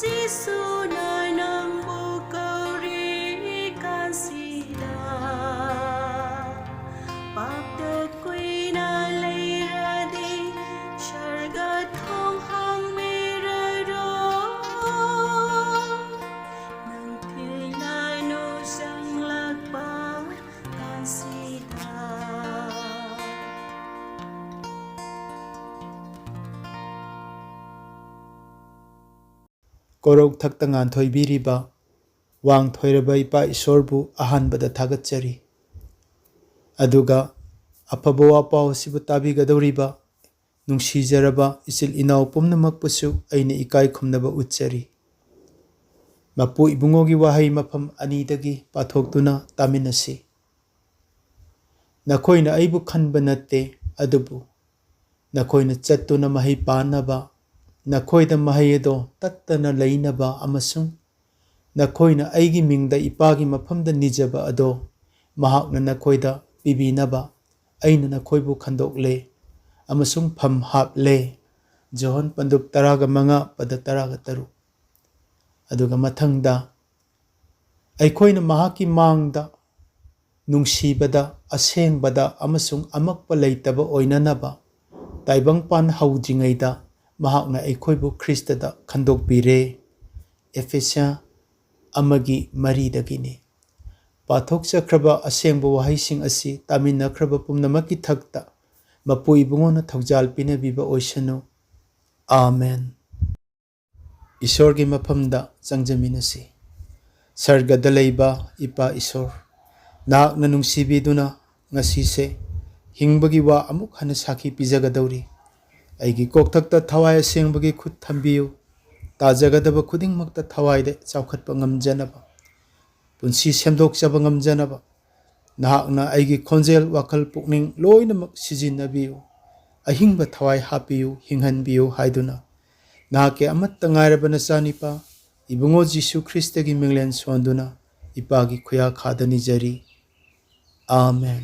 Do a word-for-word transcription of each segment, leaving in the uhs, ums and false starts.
ꯖꯤꯁꯨꯅ ꯅꯪꯕꯨ ꯀꯧꯔꯤ ꯀꯥꯟꯁꯤꯗ꯫ ꯄꯥꯞꯇ ꯀꯨꯏꯅ ꯂꯩꯔꯗꯤ ꯁꯔꯒ ꯊꯣꯡ ꯍꯥꯡꯕꯤꯔꯔꯣꯏ꯫ ꯅꯪ ꯊꯤꯜꯂꯅꯨ ꯆꯪꯂꯛꯄ ꯀꯥꯟꯁꯤꯗ꯫ ꯀꯣꯔꯧꯊꯛꯇ ꯉꯥꯟꯊꯣꯏꯕꯤꯔꯤꯕ ꯋꯥꯡꯊꯣꯏꯔꯕ ꯏꯄꯥ ꯏꯁꯣꯔꯕꯨ ꯑꯍꯥꯟꯕꯗ ꯊꯥꯒꯠꯆꯔꯤ꯫ ꯑꯗꯨꯒ ꯑꯐꯕ ꯋꯥꯄꯥꯎ ꯑꯁꯤꯕꯨ ꯇꯥꯕꯤꯒꯗꯧꯔꯤꯕ ꯅꯨꯡꯁꯤꯖꯔꯕ ꯏꯆꯤꯜ ꯏꯅꯥꯎ ꯄꯨꯝꯅꯃꯛꯄꯨꯁꯨ ꯑꯩꯅ ꯏꯀꯥꯏ ꯈꯨꯝꯅꯕ ꯎꯠꯆꯔꯤ꯫ ꯃꯄꯨ ꯏꯕꯨꯡꯉꯣꯒꯤ ꯋꯥꯍꯩ ꯃꯐꯝ ꯑꯅꯤꯗꯒꯤ ꯄꯥꯊꯣꯛꯇꯨꯅ ꯇꯥꯃꯤꯟꯅꯁꯤ꯫ ꯅꯈꯣꯏꯅ ꯑꯩꯕꯨ ꯈꯟꯕ ꯅꯠꯇꯦ, ꯑꯗꯨꯕꯨ ꯅꯈꯣꯏꯅ ꯆꯠꯇꯨꯅ ꯃꯍꯩ ꯄꯥꯟꯅꯕ, ꯅꯈꯣꯏꯗ ꯃꯍꯩ ꯑꯗꯣ ꯇꯠꯇꯅ ꯂꯩꯅꯕ ꯑꯃꯁꯨꯡ ꯅꯈꯣꯏꯅ ꯑꯩꯒꯤ ꯃꯤꯡꯗ ꯏꯄꯥꯒꯤ ꯃꯐꯝꯗ ꯅꯤꯖꯕ ꯑꯗꯣ ꯃꯍꯥꯛꯅ ꯅꯈꯣꯏꯗ ꯄꯤꯕꯤꯅꯕ ꯑꯩꯅ ꯅꯈꯣꯏꯕꯨ ꯈꯟꯗꯣꯛꯂꯦ ꯑꯃꯁꯨꯡ ꯐꯝ ꯍꯥꯞꯂꯦ꯫ ꯖꯣꯍꯟ ꯄꯟꯗꯨꯞ ꯇꯔꯥꯒ ꯃꯉꯥ, ꯄꯗ ꯇꯔꯥꯒ ꯇꯔꯨꯛ꯫ ꯑꯗꯨꯒ ꯃꯊꯪꯗ, ꯑꯩꯈꯣꯏꯅ ꯃꯍꯥꯛꯀꯤ ꯃꯥꯡꯗ ꯅꯨꯡꯁꯤꯕꯗ, ꯑꯁꯦꯡꯕꯗ ꯑꯃꯁꯨꯡ ꯑꯃꯛꯄ ꯂꯩꯇꯕ ꯑꯣꯏꯅꯅꯕ ꯇꯥꯏꯕꯪꯄꯥꯟ ꯍꯧꯗ꯭ꯔꯤꯉꯩꯗ ꯃꯍꯥꯛꯅ ꯑꯩꯈꯣꯏꯕꯨ ꯈ꯭ꯔꯤꯁꯇꯗ ꯈꯟꯗꯣꯛꯄꯤꯔꯦ꯫ ꯑꯦꯐꯦꯁ꯭ꯌꯥ ꯑꯃꯒꯤ ꯃꯔꯤꯗꯒꯤꯅꯤ꯫ ꯄꯥꯊꯣꯛꯆꯈ꯭ꯔꯕ ꯑꯁꯦꯡꯕ ꯋꯥꯍꯩꯁꯤꯡ ꯑꯁꯤ ꯇꯥꯃꯤꯟꯅꯈ꯭ꯔꯕ ꯄꯨꯝꯅꯃꯛꯀꯤ ꯊꯛꯇ ꯃꯄꯨ ꯏꯕꯨꯡꯉꯣꯅ ꯊꯧꯖꯥꯜ ꯄꯤꯅꯕꯤꯕ ꯑꯣꯏꯁꯅꯨ꯫ ꯑꯥꯃꯦꯟ꯫ ꯏꯁꯣꯔꯒꯤ ꯃꯐꯝꯗ ꯆꯪꯖꯃꯤꯟꯅꯁꯤ꯫ ꯁꯔꯒꯗ ꯂꯩꯕ ꯏꯄꯥ ꯏꯁꯣꯔ, ꯅꯍꯥꯛꯅ ꯅꯨꯡꯁꯤꯕꯤꯗꯨꯅ ꯉꯁꯤꯁꯦ ꯍꯤꯡꯕꯒꯤ ꯋꯥ ꯑꯃꯨꯛ ꯍꯟꯅ ꯁꯥꯈꯤ ꯄꯤꯖꯒꯗꯧꯔꯤ꯫ ꯑꯩꯒꯤ ꯀꯣꯛꯊꯛꯇ ꯊꯋꯥꯏ ꯑꯁꯦꯡꯕꯒꯤ ꯈꯨꯠ ꯊꯝꯕꯤꯌꯨ꯫ ꯇꯥꯖꯒꯗꯕ ꯈꯨꯗꯤꯡꯃꯛꯇ ꯊꯋꯥꯏꯗ ꯆꯥꯎꯈꯠꯄ ꯉꯝꯖꯅꯕ, ꯄꯨꯟꯁꯤ ꯁꯦꯝꯗꯣꯛꯆꯕ ꯉꯝꯖꯅꯕ ꯅꯍꯥꯛꯅ ꯑꯩꯒꯤ ꯈꯣꯟꯖꯦꯜ, ꯋꯥꯈꯜ, ꯄꯨꯛꯅꯤꯡ ꯂꯣꯏꯅꯃꯛ ꯁꯤꯖꯤꯟꯅꯕꯤꯌꯨ꯫ ꯑꯍꯤꯡꯕ ꯊꯋꯥꯏ ꯍꯥꯞꯄꯤꯌꯨ, ꯍꯤꯡꯍꯟꯕꯤꯌꯨ ꯍꯥꯏꯗꯨꯅ ꯅꯍꯥꯛꯀꯤ ꯑꯃꯠꯇ ꯉꯥꯏꯔꯕ ꯅꯆꯥꯅꯤꯄꯥ ꯏꯕꯨꯡꯉꯣ ꯖꯤꯁꯨ ꯈ꯭ꯔꯤꯁꯇꯒꯤ ꯃꯤꯡꯂꯦꯟ ꯁꯣꯟꯗꯨꯅ ꯏꯄꯥꯒꯤ ꯈꯨꯌꯥꯈꯥꯗ ꯅꯤꯖꯔꯤ꯫ ꯑꯥꯃꯦꯟ꯫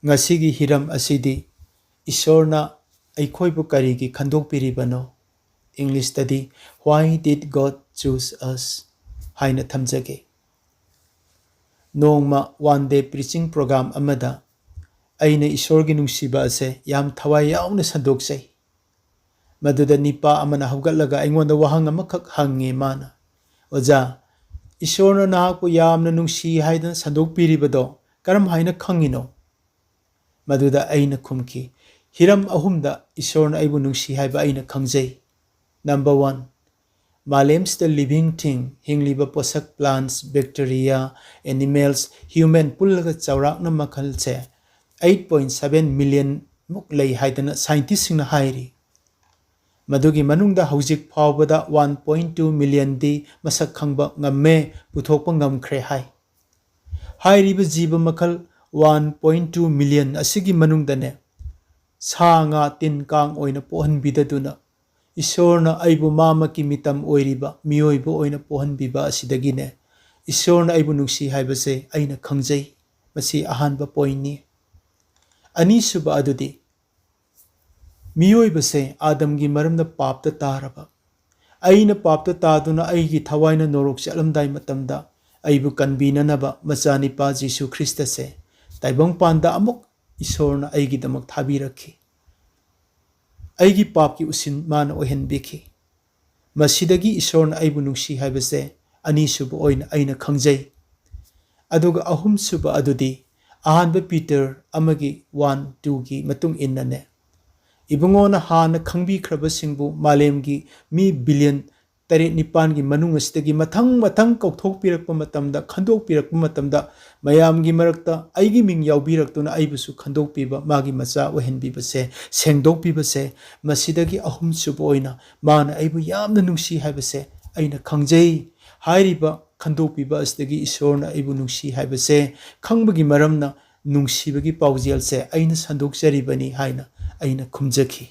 ꯉꯁꯤꯒꯤ ꯍꯤꯔꯝ ꯑꯁꯤꯗꯤ ꯏꯁꯣꯔꯅ ꯑꯩꯈꯣꯏꯕꯨ ꯀꯔꯤꯒꯤ ꯈꯟꯗꯣꯛꯄꯤꯔꯤꯕꯅꯣ? Englishꯇꯗꯤ "Why did God choose us?" ꯍꯥꯏꯅ ꯊꯝꯖꯒꯦ꯫ ꯅꯣꯡꯃ one day preaching program ꯑꯃꯗ ꯑꯩꯅ ꯏꯁꯣꯔꯒꯤ ꯅꯨꯡꯁꯤꯕ ꯑꯁꯦ ꯌꯥꯝ ꯊꯋꯥꯏ ꯌꯥꯎꯅ ꯁꯟꯗꯣꯛꯆꯩ꯫ ꯃꯗꯨꯗ ꯅꯤꯄꯥ ꯑꯃꯅ ꯍꯧꯒꯠꯂꯒ ꯑꯩꯉꯣꯟꯗ ꯋꯥꯍꯪ ꯑꯃꯈꯛ ꯍꯪꯉꯦ꯫ ꯃꯥꯅ, "ꯑꯣꯖꯥ, ꯏꯁꯣꯔꯅ ꯅꯍꯥꯛꯄꯨ ꯌꯥꯝꯅ ꯅꯨꯡꯁꯤ ꯍꯥꯏꯗꯅ ꯁꯟꯗꯣꯛꯄꯤꯔꯤꯕꯗꯣ ꯀꯔꯝ ꯍꯥꯏꯅ ꯈꯪꯉꯤꯅꯣ?" ꯃꯗꯨꯗ ꯑꯩꯅ ꯈꯨꯝꯈꯤ, "ꯍꯤꯔꯝ ꯑꯍꯨꯝꯗ ꯏꯁꯣꯔꯅ ꯑꯩꯕꯨ ꯅꯨꯡꯁꯤ ꯍꯥꯏꯕ ꯑꯩꯅ ꯈꯪꯖꯩ꯫ Number one, ꯃꯥꯂꯦꯝꯁꯤꯗ living thing, ꯍꯤꯡꯂꯤꯕ ꯄꯣꯠꯁꯛ, plants, bacteria, animals, human ꯄꯨꯜꯂꯒ ꯆꯥꯎꯔꯥꯛꯅ ꯃꯈꯜꯁꯦ eight point seven million ꯃꯨꯛ ꯂꯩ ꯍꯥꯏꯗꯅ scientistꯁꯤꯡꯅ ꯍꯥꯏꯔꯤ꯫ ꯃꯗꯨꯒꯤ ꯃꯅꯨꯡꯗ ꯍꯧꯖꯤꯛ ꯐꯥꯎꯕꯗ one point two millionꯗꯤ ꯃꯁꯛ ꯈꯪꯕ ꯉꯝꯃꯦ, ꯄꯨꯊꯣꯛꯄ ꯉꯝꯈ꯭ꯔꯦ" ꯍꯥꯏ꯫ ꯍꯥꯏꯔꯤꯕ ꯖꯤꯕ ꯃꯈꯜ one point two million ꯑꯁꯤꯒꯤ ꯃꯅꯨꯡꯗꯅꯦ, ꯁꯥ ꯉꯥ ꯇꯤꯟ ꯀꯥꯡ ꯑꯣꯏꯅ ꯄꯣꯛꯍꯟꯕꯤꯗꯗꯨꯅ, ꯏꯁꯣꯔꯅ ꯑꯩꯕꯨ ꯃꯥꯃꯛꯀꯤ ꯃꯤꯇꯝ ꯑꯣꯏꯔꯤꯕ ꯃꯤꯑꯣꯏꯕ ꯑꯣꯏꯅ ꯄꯣꯛꯍꯟꯕꯤꯕ ꯑꯁꯤꯗꯒꯤꯅꯦ, ꯏꯁꯣꯔꯅ ꯑꯩꯕꯨ ꯅꯨꯡꯁꯤ ꯍꯥꯏꯕꯁꯦ ꯑꯩꯅ ꯈꯪꯖꯩ꯫ ꯃꯁꯤ ꯑꯍꯥꯟꯕ pointꯅꯤ꯫ ꯑꯅꯤꯁꯨꯕ ꯑꯗꯨꯗꯤ, ꯃꯤꯑꯣꯏꯕꯁꯦ ꯑꯥꯗꯝꯒꯤ ꯃꯔꯝꯅ ꯄꯥꯞꯇ ꯇꯥꯔꯕ, ꯑꯩꯅ ꯄꯥꯞꯇ ꯇꯥꯗꯨꯅ ꯑꯩꯒꯤ ꯊꯋꯥꯏꯅ ꯅꯣꯔꯣꯛ ꯆꯠꯂꯝꯗꯥꯏ ꯃꯇꯝꯗ, ꯑꯩꯕꯨ ꯀꯟꯕꯤꯅꯅꯕ ꯃꯆꯥꯅꯤꯄꯥ ꯖꯤꯁꯨ ꯈ꯭ꯔꯤꯁꯇꯁꯦ ꯇꯥꯏꯕꯪꯄꯥꯟꯗ ꯑꯃꯨꯛ ꯏꯁꯣꯔꯅ ꯑꯩꯒꯤꯗꯃꯛ ꯊꯥꯕꯤꯔꯛꯈꯤ꯫ ꯑꯩꯒꯤ ꯄꯥꯞꯀꯤ ꯎꯁꯤꯟ ꯃꯥꯅ ꯑꯣꯏꯍꯟꯕꯤꯈꯤ꯫ ꯃꯁꯤꯗꯒꯤ ꯏꯁꯣꯔꯅ ꯑꯩꯕꯨ ꯅꯨꯡꯁꯤ ꯍꯥꯏꯕꯁꯦ ꯑꯅꯤꯁꯨꯕ ꯑꯣꯏꯅ ꯑꯩꯅ ꯈꯪꯖꯩ꯫ ꯑꯗꯨꯒ ꯑꯍꯨꯝꯁꯨꯕ ꯑꯗꯨꯗꯤ ꯑꯍꯥꯟꯕ ꯄꯤꯇꯔ ꯑꯃꯒꯤ one twoꯒꯤ ꯃꯇꯨꯡ ꯏꯟꯅꯅꯦ, ꯏꯕꯨꯡꯉꯣꯅ ꯍꯥꯟꯅ ꯈꯪꯕꯤꯈ꯭ꯔꯕꯁꯤꯡꯕꯨ ꯃꯥꯂꯦꯝꯒꯤ ꯃꯤ billion ꯇꯔꯦꯠ ꯅꯤꯄꯥꯟꯒꯤ ꯃꯅꯨꯡ ꯑꯁꯤꯗꯒꯤ ꯃꯊꯪ ꯃꯊꯪ ꯀꯧꯊꯣꯛꯄꯤꯔꯛꯄ ꯃꯇꯝꯗ, ꯈꯟꯗꯣꯛꯄꯤꯔꯛꯄ ꯃꯇꯝꯗ, ꯃꯌꯥꯝꯒꯤ ꯃꯔꯛꯇ ꯑꯩꯒꯤ ꯃꯤꯡ ꯌꯥꯎꯕꯤꯔꯛꯇꯨꯅ ꯑꯩꯕꯨꯁꯨ ꯈꯟꯗꯣꯛꯄꯤꯕ, ꯃꯥꯒꯤ ꯃꯆꯥ ꯑꯣꯏꯍꯟꯕꯤꯕꯁꯦ, ꯁꯦꯡꯗꯣꯛꯄꯤꯕꯁꯦ, ꯃꯁꯤꯗꯒꯤ ꯑꯍꯨꯝꯁꯨꯕ ꯑꯣꯏꯅ ꯃꯥꯅ ꯑꯩꯕꯨ ꯌꯥꯝꯅ ꯅꯨꯡꯁꯤ ꯍꯥꯏꯕꯁꯦ ꯑꯩꯅ ꯈꯪꯖꯩ꯫ ꯍꯥꯏꯔꯤꯕ ꯈꯟꯗꯣꯛꯄꯤꯕ ꯑꯁꯤꯗꯒꯤ ꯏꯁꯣꯔꯅ ꯑꯩꯕꯨ ꯅꯨꯡꯁꯤ ꯍꯥꯏꯕꯁꯦ ꯈꯪꯕꯒꯤ ꯃꯔꯝꯅ ꯅꯨꯡꯁꯤꯕꯒꯤ ꯄꯥꯎꯖꯦꯜꯁꯦ ꯑꯩꯅ ꯁꯟꯗꯣꯛꯆꯔꯤꯕꯅꯤ ꯍꯥꯏꯅ ꯑꯩꯅ ꯈꯨꯝꯖꯈꯤ꯫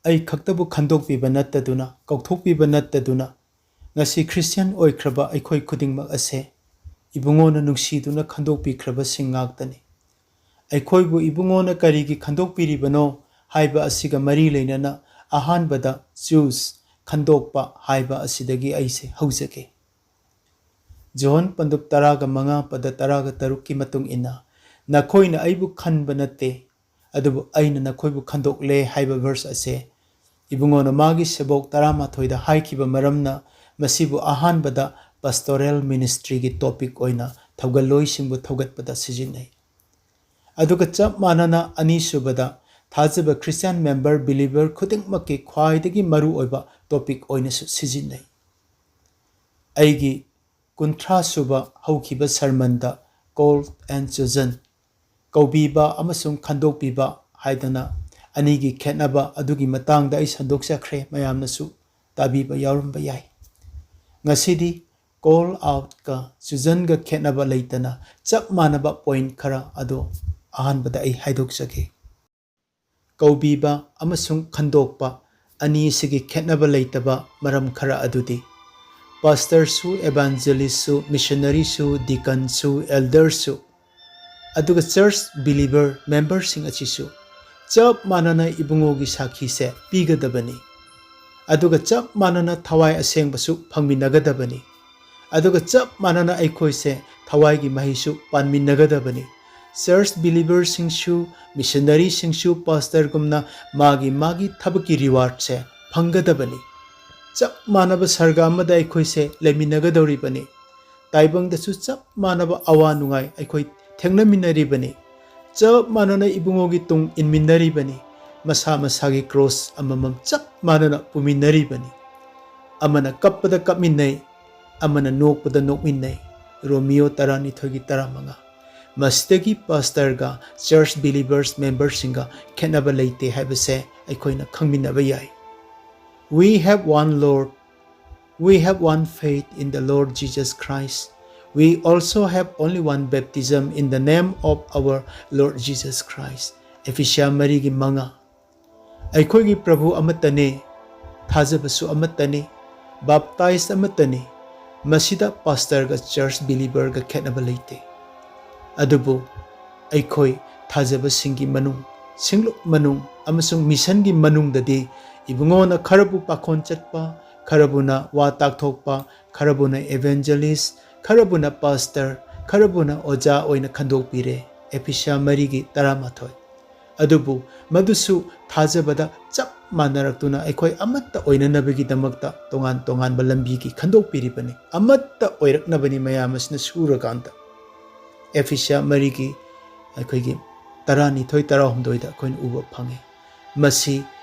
ꯑꯩ ꯈꯛꯇꯕꯨ ꯈꯟꯗꯣꯛꯄꯤꯕ ꯅꯠꯇꯗꯨꯅ, ꯀꯧꯊꯣꯛꯄꯤꯕ ꯅꯠꯇꯗꯨꯅ, ꯉꯁꯤ ꯈ꯭ꯔꯤꯁꯇꯤꯌꯥꯟ ꯑꯣꯏꯈ꯭ꯔꯕ ꯑꯩꯈꯣꯏ ꯈꯨꯗꯤꯡꯃꯛ ꯑꯁꯦ ꯏꯕꯨꯡꯉꯣꯅ ꯅꯨꯡꯁꯤꯗꯨꯅ ꯈꯟꯗꯣꯛꯄꯤꯈ꯭ꯔꯕꯁꯤꯡ ꯉꯥꯛꯇꯅꯤ꯫ ꯑꯩꯈꯣꯏꯕꯨ ꯏꯕꯨꯡꯉꯣꯅ ꯀꯔꯤꯒꯤ ꯈꯟꯗꯣꯛꯄꯤꯔꯤꯕꯅꯣ ꯍꯥꯏꯕ ꯑꯁꯤꯒ ꯃꯔꯤ ꯂꯩꯅꯅ ꯑꯍꯥꯟꯕꯗ ꯆꯨꯁ, ꯈꯟꯗꯣꯛꯄ ꯍꯥꯏꯕ ꯑꯁꯤꯗꯒꯤ ꯑꯩꯁꯦ ꯍꯧꯖꯒꯦ꯫ ꯖꯣꯍꯟ ꯄꯟꯗꯨꯞ ꯇꯔꯥꯒ ꯃꯉꯥ ꯄꯗ ꯇꯔꯥꯒ ꯇꯔꯨꯛꯀꯤ ꯃꯇꯨꯡ ꯏꯟꯅ, "ꯅꯈꯣꯏꯅ ꯑꯩꯕꯨ ꯈꯟꯕ ꯅꯠꯇꯦ, ꯑꯗꯨꯕꯨ ꯑꯩꯅ ꯅꯈꯣꯏꯕꯨ ꯈꯟꯗꯣꯛꯂꯦ" ꯍꯥꯏꯕ ꯚꯔꯁ ꯑꯁꯦ ꯏꯕꯨꯡꯉꯣꯅ ꯃꯥꯒꯤ ꯁꯦꯕꯣꯛ ꯇꯔꯥꯃꯥꯊꯣꯏꯗ ꯍꯥꯏꯈꯤꯕ ꯃꯔꯝꯅ, ꯃꯁꯤꯕꯨ ꯑꯍꯥꯟꯕꯗ ꯄꯁꯇꯣꯔꯦꯜ ꯃꯤꯅꯤꯁꯇ꯭ꯔꯤꯒꯤ ꯇꯣꯄꯤꯛ ꯑꯣꯏꯅ ꯊꯧꯒꯜꯂꯣꯏꯁꯤꯡꯕꯨ ꯊꯧꯒꯠꯄꯗ ꯁꯤꯖꯤꯟꯅꯩ꯫ ꯑꯗꯨꯒ ꯆꯞ ꯃꯥꯟꯅꯅ ꯑꯅꯤꯁꯨꯕꯗ ꯊꯥꯖꯕ ꯈ꯭ꯔꯤꯁꯇꯤꯌꯥꯟ ꯃꯦꯝꯕꯔ, ꯕꯤꯂꯤꯚꯔ ꯈꯨꯗꯤꯡꯃꯛꯀꯤ ꯈ꯭ꯋꯥꯏꯗꯒꯤ ꯃꯔꯨꯑꯣꯏꯕ ꯇꯣꯄꯤꯛ ꯑꯣꯏꯅꯁꯨ ꯁꯤꯖꯤꯟꯅꯩ꯫ ꯑꯩꯒꯤ ꯀꯨꯟꯊ꯭ꯔꯥ ꯁꯨꯕ ꯍꯧꯈꯤꯕ ꯁꯔꯃꯟꯗ Called and Chosen, ꯀꯧꯕꯤꯕ ꯑꯃꯁꯨꯡ ꯈꯟꯗꯣꯛꯄꯤꯕ ꯍꯥꯏꯗꯅ ꯑꯅꯤꯒꯤ ꯈꯦꯠꯅꯕ ꯑꯗꯨꯒꯤ ꯃꯇꯥꯡꯗ ꯑꯩ ꯁꯟꯗꯣꯛꯆꯈ꯭ꯔꯦ, ꯃꯌꯥꯝꯅꯁꯨ ꯇꯥꯕꯤꯕ ꯌꯥꯎꯔꯝꯕ ꯌꯥꯏ꯫ ꯉꯁꯤꯗꯤ ꯀꯣꯜ ꯑꯥꯎꯠꯀ ꯆꯨꯖꯟꯒ ꯈꯦꯠꯅꯕ ꯂꯩꯇꯅ ꯆꯞ ꯃꯥꯟꯅꯕ ꯄꯣꯏꯟꯠ ꯈꯔ ꯑꯗꯨ ꯑꯍꯥꯟꯕꯗ ꯑꯩ ꯍꯥꯏꯗꯣꯛꯆꯒꯦ꯫ ꯀꯧꯕꯤꯕ ꯑꯃꯁꯨꯡ ꯈꯟꯗꯣꯛꯄ ꯑꯅꯤ ꯑꯁꯤꯒꯤ ꯈꯦꯠꯅꯕ ꯂꯩꯇꯕ ꯃꯔꯝ ꯈꯔ ꯑꯗꯨꯗꯤ, ꯄꯥꯁꯇꯔꯁꯨ, ꯑꯦꯚꯥꯟꯖꯦꯂꯤꯁꯁꯨ, ꯃꯤꯁꯟꯅꯔꯤꯁꯨ, ꯗꯤꯀꯟꯁꯨ, ꯑꯦꯜꯗꯔꯁꯨ, ꯑꯗꯨꯒ ꯆꯔꯆ ꯕꯤꯂꯤꯚꯔ ꯃꯦꯝꯕꯔꯁꯤꯡ ꯑꯁꯤꯁꯨ ꯆꯞ ꯃꯥꯟꯅꯅ ꯏꯕꯨꯡꯉꯣꯒꯤ ꯁꯥꯈꯤꯁꯦ ꯄꯤꯒꯗꯕꯅꯤ꯫ ꯑꯗꯨꯒ ꯆꯞ ꯃꯥꯟꯅꯅ ꯊꯋꯥꯏ ꯑꯁꯦꯡꯕꯁꯨ ꯐꯪꯃꯤꯟꯅꯒꯗꯕꯅꯤ꯫ ꯑꯗꯨꯒ ꯆꯞ ꯃꯥꯟꯅꯅ ꯑꯩꯈꯣꯏꯁꯦ ꯊꯋꯥꯏꯒꯤ ꯃꯍꯩꯁꯨ ꯄꯥꯟꯃꯤꯟꯅꯒꯗꯕꯅꯤ꯫ ꯆꯔꯆ ꯕꯤꯂꯤꯚꯔꯁꯤꯡꯁꯨ, ꯃꯤꯁꯟꯅꯔꯤꯁꯤꯡꯁꯨ ꯄꯥꯁꯇꯔꯒꯨꯝꯅ ꯃꯥꯒꯤ ꯃꯥꯒꯤ ꯊꯕꯛꯀꯤ ꯔꯤꯋꯥꯔꯗꯁꯦ ꯐꯪꯒꯗꯕꯅꯤ꯫ ꯆꯞ ꯃꯥꯟꯅꯕ ꯁꯔꯒ ꯑꯃꯗ ꯑꯩꯈꯣꯏꯁꯦ ꯂꯩꯃꯤꯟꯅꯒꯗꯧꯔꯤꯕꯅꯤ꯫ ꯇꯥꯏꯕꯪꯗꯁꯨ ꯆꯞ ꯃꯥꯟꯅꯕ ꯑꯋꯥ ꯅꯨꯡꯉꯥꯏ ꯑꯩꯈꯣꯏ ꯊꯦꯡꯅꯃꯤꯟꯅꯔꯤꯕꯅꯤ꯫ ꯆꯞ ꯃꯥꯟꯅꯅ ꯏꯕꯨꯡꯉꯣꯒꯤ ꯇꯨꯡ ꯏꯟꯃꯤꯟꯅꯔꯤꯕꯅꯤ꯫ ꯃꯁꯥ ꯃꯁꯥꯒꯤ ꯀ꯭ꯔꯣꯁ ꯑꯃꯃꯝ ꯆꯞ ꯃꯥꯟꯅꯅ ꯄꯨꯃꯤꯟꯅꯔꯤꯕꯅꯤ꯫ ꯑꯃꯅ ꯀꯞꯄꯗ ꯀꯞꯃꯤꯟꯅꯩ, ꯑꯃꯅ ꯅꯣꯛꯄꯗ ꯅꯣꯛꯃꯤꯟꯅꯩ꯫ ꯔꯣꯃꯤꯌꯣ ꯇꯔꯥꯅꯤꯊꯣꯏꯒꯤ ꯇꯔꯥꯃꯉꯥ꯫ ꯃꯁꯤꯗꯒꯤ ꯄꯥꯁꯇꯔꯒ ꯆꯔꯆ ꯕꯤꯂꯤꯚꯔꯁ ꯃꯦꯝꯕꯔꯁꯤꯡꯒ ꯈꯦꯠꯅꯕ ꯂꯩꯇꯦ ꯍꯥꯏꯕꯁꯦ ꯑꯩꯈꯣꯏꯅ ꯈꯪꯃꯤꯟꯅꯕ ꯌꯥꯏ꯫ We have one Lord. We have one faith in the Lord Jesus Christ. We also have only one baptism in the name of our Lord Jesus Christ. ꯑꯦꯐꯤꯁꯤꯌꯥ ꯃꯔꯤꯒꯤ ꯃꯉꯥ꯫ ꯑꯩꯈꯣꯏꯒꯤ ꯄ꯭ꯔꯚꯨ ꯑꯃꯠꯇꯅꯤ, ꯊꯥꯖꯕꯁꯨ ꯑꯃꯠꯇꯅꯤ, ꯕꯥꯞꯇꯥꯏꯖ ꯑꯃꯠꯇꯅꯤ꯫ ꯃꯁꯤꯗ ꯄꯥꯁꯇꯔꯒ ꯆꯔꯆ ꯕꯤꯂꯤꯚꯔꯒ ꯈꯦꯠꯅꯕ ꯂꯩꯇꯦ꯫ ꯑꯗꯨꯕꯨ ꯑꯩꯈꯣꯏ ꯊꯥꯖꯕꯁꯤꯡꯒꯤ ꯃꯅꯨꯡ, ꯁꯤꯡꯂꯨꯞ ꯃꯅꯨꯡ ꯑꯃꯁꯨꯡ ꯃꯤꯁꯟꯒꯤ ꯃꯅꯨꯡꯗꯗꯤ ꯏꯕꯨꯡꯉꯣꯅ ꯈꯔꯕꯨ ꯄꯥꯈꯣꯟ ꯆꯠꯄ, ꯈꯔꯕꯨꯅ ꯋꯥ ꯇꯥꯛꯊꯣꯛꯄ, ꯈꯔꯕꯨꯅ evangelist, ꯈꯔꯕꯨꯅ pastor, ꯈꯔꯕꯨꯅ ꯑꯣꯖꯥ ꯑꯣꯏꯅ ꯈꯟꯗꯣꯛꯄꯤꯔꯦ꯫ ꯑꯦꯐꯤꯁꯤꯌꯥ ꯃꯔꯤꯒꯤ ꯇꯔꯥꯃꯥꯊꯣꯏ꯫ ꯑꯗꯨꯕꯨ ꯃꯗꯨꯁꯨ ꯊꯥꯖꯕꯗ ꯆꯞ ꯃꯥꯟꯅꯔꯛꯇꯨꯅ ꯑꯩꯈꯣꯏ ꯑꯃꯠꯇ ꯑꯣꯏꯅꯅꯕꯒꯤꯗꯃꯛꯇ ꯇꯣꯉꯥꯟ ꯇꯣꯉꯥꯟꯕ ꯂꯝꯕꯤꯒꯤ ꯈꯟꯗꯣꯛꯄꯤꯔꯤꯕꯅꯤ꯫ ꯑꯃꯠꯇ ꯑꯣꯏꯔꯛꯅꯕꯅꯤ ꯃꯌꯥꯝ ꯑꯁꯤꯅ ꯁꯨꯔꯀꯥꯟꯗ꯫ ꯑꯦꯐꯤꯁꯤꯌꯥ ꯃꯔꯤꯒꯤ ꯑꯩꯈꯣꯏꯒꯤ ꯇꯔꯥꯅꯤꯊꯣꯏ, ꯇꯔꯥꯍꯨꯝꯗꯣꯏꯗ ꯑꯩꯈꯣꯏꯅ ꯎꯕ ꯐꯪꯉꯤ꯫ ꯃꯁꯤ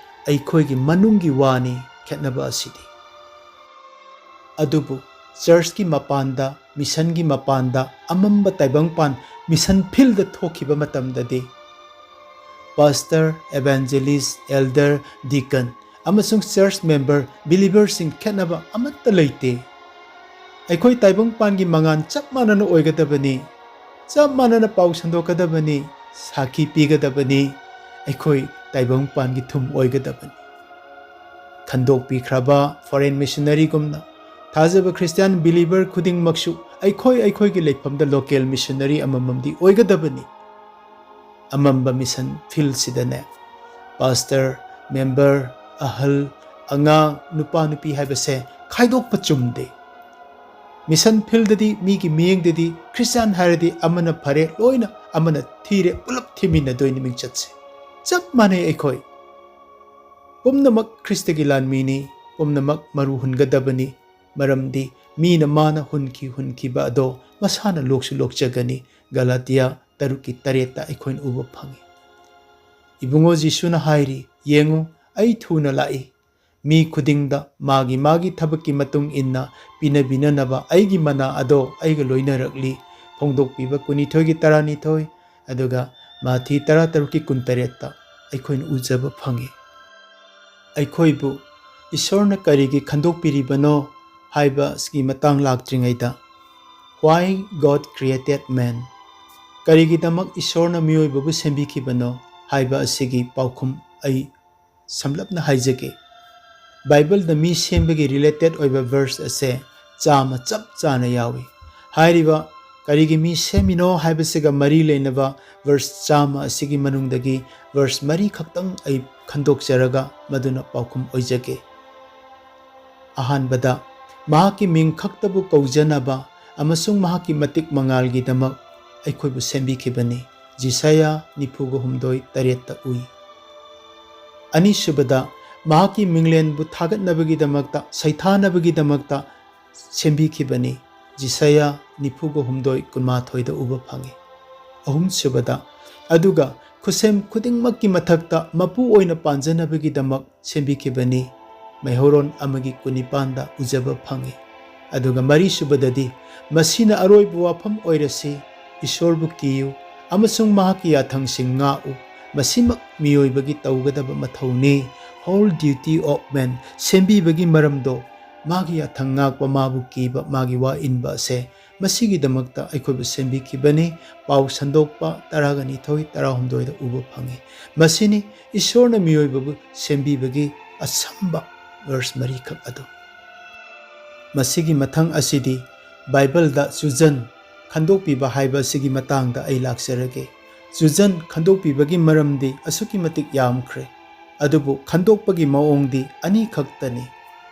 ꯑꯩꯈꯣꯏꯒꯤ ꯃꯅꯨꯡꯒꯤ ꯋꯥꯅꯤ, ꯈꯦꯠꯅꯕ ꯑꯁꯤꯗꯤ꯫ ꯑꯗꯨꯕꯨ ꯆꯔꯆꯀꯤ ꯃꯄꯥꯟꯗ, ꯃꯤꯁꯟꯒꯤ ꯃꯄꯥꯟꯗ, ꯑꯃꯝꯕ ꯇꯥꯏꯕꯪꯄꯥꯟ, ꯃꯤꯁꯟ ꯐꯤꯜꯗ ꯊꯣꯛꯈꯤꯕ ꯃꯇꯝꯗꯗꯤ pastor, evangelist, elder, deacon ꯑꯃꯁꯨꯡ church member, believerꯁꯤꯡ ꯈꯦꯠꯅꯕ ꯑꯃꯠꯇ ꯂꯩꯇꯦ꯫ ꯑꯩꯈꯣꯏ ꯇꯥꯏꯕꯪꯄꯥꯟꯒꯤ ꯃꯉꯥꯜ ꯆꯞ ꯃꯥꯟꯅꯅ ꯑꯣꯏꯒꯗꯕꯅꯤ, ꯆꯞ ꯃꯥꯟꯅꯅ ꯄꯥꯎ ꯁꯟꯗꯣꯛꯀꯗꯕꯅꯤ, ꯁꯥꯈꯤ ꯄꯤꯒꯗꯕꯅꯤ, ꯑꯩꯈꯣꯏ ꯇꯥꯏꯕꯪꯄꯥꯟꯒꯤ ꯊꯨꯝ ꯑꯣꯏꯒꯗꯕꯅꯤ꯫ ꯈꯟꯗꯣꯛꯄꯤꯈ꯭ꯔꯕ foreign missionaryꯒꯨꯝꯅ ꯊꯥꯖꯕ Christian believer ꯈꯨꯗꯤꯡꯃꯛꯁꯨ ꯑꯩꯈꯣꯏ ꯑꯩꯈꯣꯏꯒꯤ ꯂꯩꯐꯝꯗ local missionary ꯑꯃꯃꯝꯗꯤ ꯑꯣꯏꯒꯗꯕꯅꯤ꯫ ꯑꯃꯝꯕ mission fieldꯁꯤꯗꯅꯦ, pastor, member, ꯑꯍꯜ, ꯑꯉꯥꯡ, ꯅꯨꯄꯥ ꯅꯨꯄꯤ ꯍꯥꯏꯕꯁꯦ ꯈꯥꯏꯗꯣꯛꯄ ꯆꯨꯝꯗꯦ꯫ Mission fieldꯗꯗꯤ, ꯃꯤꯒꯤ ꯃꯤꯠꯌꯦꯡꯗꯗꯤ Christian ꯍꯥꯏꯔꯗꯤ ꯑꯃꯅ ꯐꯔꯦ ꯂꯣꯏꯅ, ꯑꯃꯅ ꯊꯤꯔꯦ ꯄꯨꯂꯞ ꯊꯤꯃꯤꯟꯅꯗꯣꯏꯅꯤ ꯃꯤꯡꯆꯠꯁꯦ꯫ ꯆꯞ ꯃꯥꯟꯅꯩ ꯑꯩꯈꯣꯏ꯫ ꯄꯨꯝꯅꯃꯛ ꯈ꯭ꯔꯤꯁꯇꯒꯤ ꯂꯥꯟꯃꯤꯅꯤ, ꯄꯨꯝꯅꯃꯛ ꯃꯔꯨ ꯍꯨꯟꯒꯗꯕꯅꯤ, ꯃꯔꯝꯗꯤ ꯃꯤꯅ ꯃꯥꯅ ꯍꯨꯟꯈꯤ ꯍꯨꯟꯈꯤꯕ ꯑꯗꯣ ꯃꯁꯥꯅ ꯂꯣꯛꯁꯨ ꯂꯣꯛꯆꯒꯅꯤ꯫ ꯒꯂꯥꯇꯤꯌꯥ ꯇꯔꯨꯛꯀꯤ ꯇꯔꯦꯠꯇ ꯑꯩꯈꯣꯏꯅ ꯎꯕ ꯐꯪꯉꯤ꯫ ꯏꯕꯨꯡꯉꯣ ꯖꯤꯁꯨꯅ ꯍꯥꯏꯔꯤ, "ꯌꯦꯡꯉꯨ, ꯑꯩ ꯊꯨꯅ ꯂꯥꯛꯏ꯫ ꯃꯤ ꯈꯨꯗꯤꯡꯗ ꯃꯥꯒꯤ ꯃꯥꯒꯤ ꯊꯕꯛꯀꯤ ꯃꯇꯨꯡ ꯏꯟꯅ ꯄꯤꯅꯕꯤꯅꯅꯕ ꯑꯩꯒꯤ ꯃꯅꯥ ꯑꯗꯣ ꯑꯩꯒ ꯂꯣꯏꯅꯔꯛꯂꯤ"꯫ ꯐꯣꯡꯗꯣꯛꯄꯤꯕ ꯀꯨꯟꯅꯤꯊꯣꯏꯒꯤ ꯇꯔꯥꯅꯤꯊꯣꯏ, ꯑꯗꯨꯒ ꯃꯥꯊꯤ ꯇꯔꯥ ꯇꯔꯨꯛꯀꯤ ꯀꯨꯟꯇꯔꯦꯠꯇ ꯑꯩꯈꯣꯏꯅ ꯎꯖꯕ ꯐꯪꯉꯤ꯫ ꯑꯩꯈꯣꯏꯕꯨ ꯏꯁꯣꯔꯅ ꯀꯔꯤꯒꯤ ꯈꯟꯗꯣꯛꯄꯤꯔꯤꯕꯅꯣ ꯍꯥꯏꯕ ꯑꯁꯤꯒꯤ ꯃꯇꯥꯡ ꯂꯥꯛꯇ꯭ꯔꯤꯉꯩꯗ, "Why God created man?" ꯀꯔꯤꯒꯤꯗꯃꯛ ꯏꯁꯣꯔꯅ ꯃꯤꯑꯣꯏꯕꯕꯨ ꯁꯦꯝꯕꯤꯈꯤꯕꯅꯣ ꯍꯥꯏꯕ ꯑꯁꯤꯒꯤ ꯄꯥꯎꯈꯨꯝ ꯑꯩ ꯁꯝꯂꯞꯅ ꯍꯥꯏꯖꯒꯦ꯫ ꯕꯥꯏꯕꯜꯗ ꯃꯤ ꯁꯦꯝꯕꯒꯤ related ꯑꯣꯏꯕ verse ꯑꯁꯦ ꯆꯥꯝꯃ ꯆꯞ ꯆꯥꯅ ꯌꯥꯎꯏ꯫ ꯍꯥꯏꯔꯤꯕ ꯀꯔꯤꯒꯤ ꯃꯤ ꯁꯦꯝꯃꯤꯅꯣ ꯍꯥꯏꯕꯁꯤꯒ ꯃꯔꯤ ꯂꯩꯅꯕ verse ꯆꯥꯝꯃ ꯑꯁꯤꯒꯤ ꯃꯅꯨꯡꯗꯒꯤ verse ꯃꯔꯤ ꯈꯛꯇꯪ ꯑꯩ ꯈꯟꯗꯣꯛꯆꯔꯒ ꯃꯗꯨꯅ ꯄꯥꯎꯈꯨꯝ ꯑꯣꯏꯖꯒꯦ꯫ ꯑꯍꯥꯟꯕꯗ, ꯃꯍꯥꯛꯀꯤ ꯃꯤꯡ ꯈꯛꯇꯕꯨ ꯀꯧꯖꯅꯕ ꯑꯃꯁꯨꯡ ꯃꯍꯥꯛꯀꯤ ꯃꯇꯤꯛ ꯃꯉꯥꯜꯒꯤꯗꯃꯛ ꯑꯩꯈꯣꯏꯕꯨ ꯁꯦꯝꯕꯤꯈꯤꯕꯅꯤ꯫ ꯖꯤꯁꯥꯌꯥ ꯅꯤꯐꯨꯒ ꯍꯨꯝꯗꯣꯏ ꯇꯔꯦꯠꯇ ꯎꯏ꯫ ꯑꯅꯤꯁꯨꯕꯗ, ꯃꯍꯥꯛꯀꯤ ꯃꯤꯡꯂꯦꯟꯕꯨ ꯊꯥꯒꯠꯅꯕꯒꯤꯗꯃꯛꯇ, ꯁꯩꯊꯥꯅꯕꯒꯤꯗꯃꯛꯇ ꯁꯦꯝꯕꯤꯈꯤꯕꯅꯤ꯫ ꯖꯤꯁꯥꯌꯥ ꯅꯤꯐꯨꯒ ꯍꯨꯝꯗꯣꯏ ꯀꯨꯟꯃꯥꯊꯣꯏꯗ ꯎꯕ ꯐꯪꯉꯤ꯫ ꯑꯍꯨꯝꯁꯨꯕꯗ, ꯑꯗꯨꯒ ꯈꯨꯠꯁꯦꯝ ꯈꯨꯗꯤꯡꯃꯛꯀꯤ ꯃꯊꯛꯇ ꯃꯄꯨ ꯑꯣꯏꯅ ꯄꯥꯟꯖꯅꯕꯒꯤꯗꯃꯛ ꯁꯦꯝꯕꯤꯈꯤꯕꯅꯤ꯫ ꯃꯩꯍꯧꯔꯣꯟ ꯑꯃꯒꯤ ꯀꯨꯟꯅꯤꯄꯥꯟꯗ ꯎꯖꯕ ꯐꯪꯉꯤ꯫ ꯑꯗꯨꯒ ꯃꯔꯤꯁꯨꯕꯗꯗꯤ, ꯃꯁꯤꯅ ꯑꯔꯣꯏꯕ ꯋꯥꯐꯝ ꯑꯣꯏꯔꯁꯤ, ꯏꯁꯣꯔꯕꯨ ꯀꯤꯌꯨ ꯑꯃꯁꯨꯡ ꯃꯍꯥꯛꯀꯤ ꯌꯥꯊꯪꯁꯤꯡ ꯉꯥꯛꯎ꯫ ꯃꯁꯤꯃꯛ ꯃꯤꯑꯣꯏꯕꯒꯤ ꯇꯧꯒꯗꯕ ꯃꯊꯧꯅꯤ꯫ Whole duty of man, ꯁꯦꯝꯕꯤꯕꯒꯤ ꯃꯔꯝꯗꯣ, ꯃꯥꯒꯤ ꯌꯥꯊꯪ ꯉꯥꯛꯄ, ꯃꯥꯕꯨ ꯀꯤꯕ, ꯃꯥꯒꯤ ꯋꯥ ꯏꯟꯕ ꯑꯁꯦ ꯃꯁꯤꯒꯤꯗꯃꯛꯇ ꯑꯩꯈꯣꯏꯕꯨ ꯁꯦꯝꯕꯤꯈꯤꯕꯅꯤ꯫ ꯄꯥꯎ ꯁꯟꯗꯣꯛꯄ ꯇꯔꯥꯒ ꯅꯤꯊꯣꯏ, ꯇꯔꯥꯍꯨꯝꯗꯣꯏꯗ ꯎꯕ ꯐꯪꯉꯤ꯫ ꯃꯁꯤꯅꯤ ꯏꯁꯣꯔꯅ ꯃꯤꯑꯣꯏꯕꯕꯨ ꯁꯦꯝꯕꯤꯕꯒꯤ ꯑꯁꯝꯕ ꯚꯔꯁ ꯃꯔꯤꯈꯛ ꯑꯗꯨ꯫ ꯃꯁꯤꯒꯤ ꯃꯊꯪ ꯑꯁꯤꯗꯤ ꯕꯥꯏꯕꯜꯗ ꯆꯨꯖꯟ, ꯈꯟꯗꯣꯛꯄꯤꯕ ꯍꯥꯏꯕ ꯑꯁꯤꯒꯤ ꯃꯇꯥꯡꯗ ꯑꯩ ꯂꯥꯛꯆꯔꯒꯦ꯫ ꯆꯨꯖꯟ ꯈꯟꯗꯣꯛꯄꯤꯕꯒꯤ ꯃꯔꯝꯗꯤ ꯑꯁꯨꯛꯀꯤ ꯃꯇꯤꯛ ꯌꯥꯝꯈ꯭ꯔꯦ, ꯑꯗꯨꯕꯨ ꯈꯟꯗꯣꯛꯄꯒꯤ ꯃꯑꯣꯡꯗꯤ ꯑꯅꯤꯈꯛꯇꯅꯤ꯫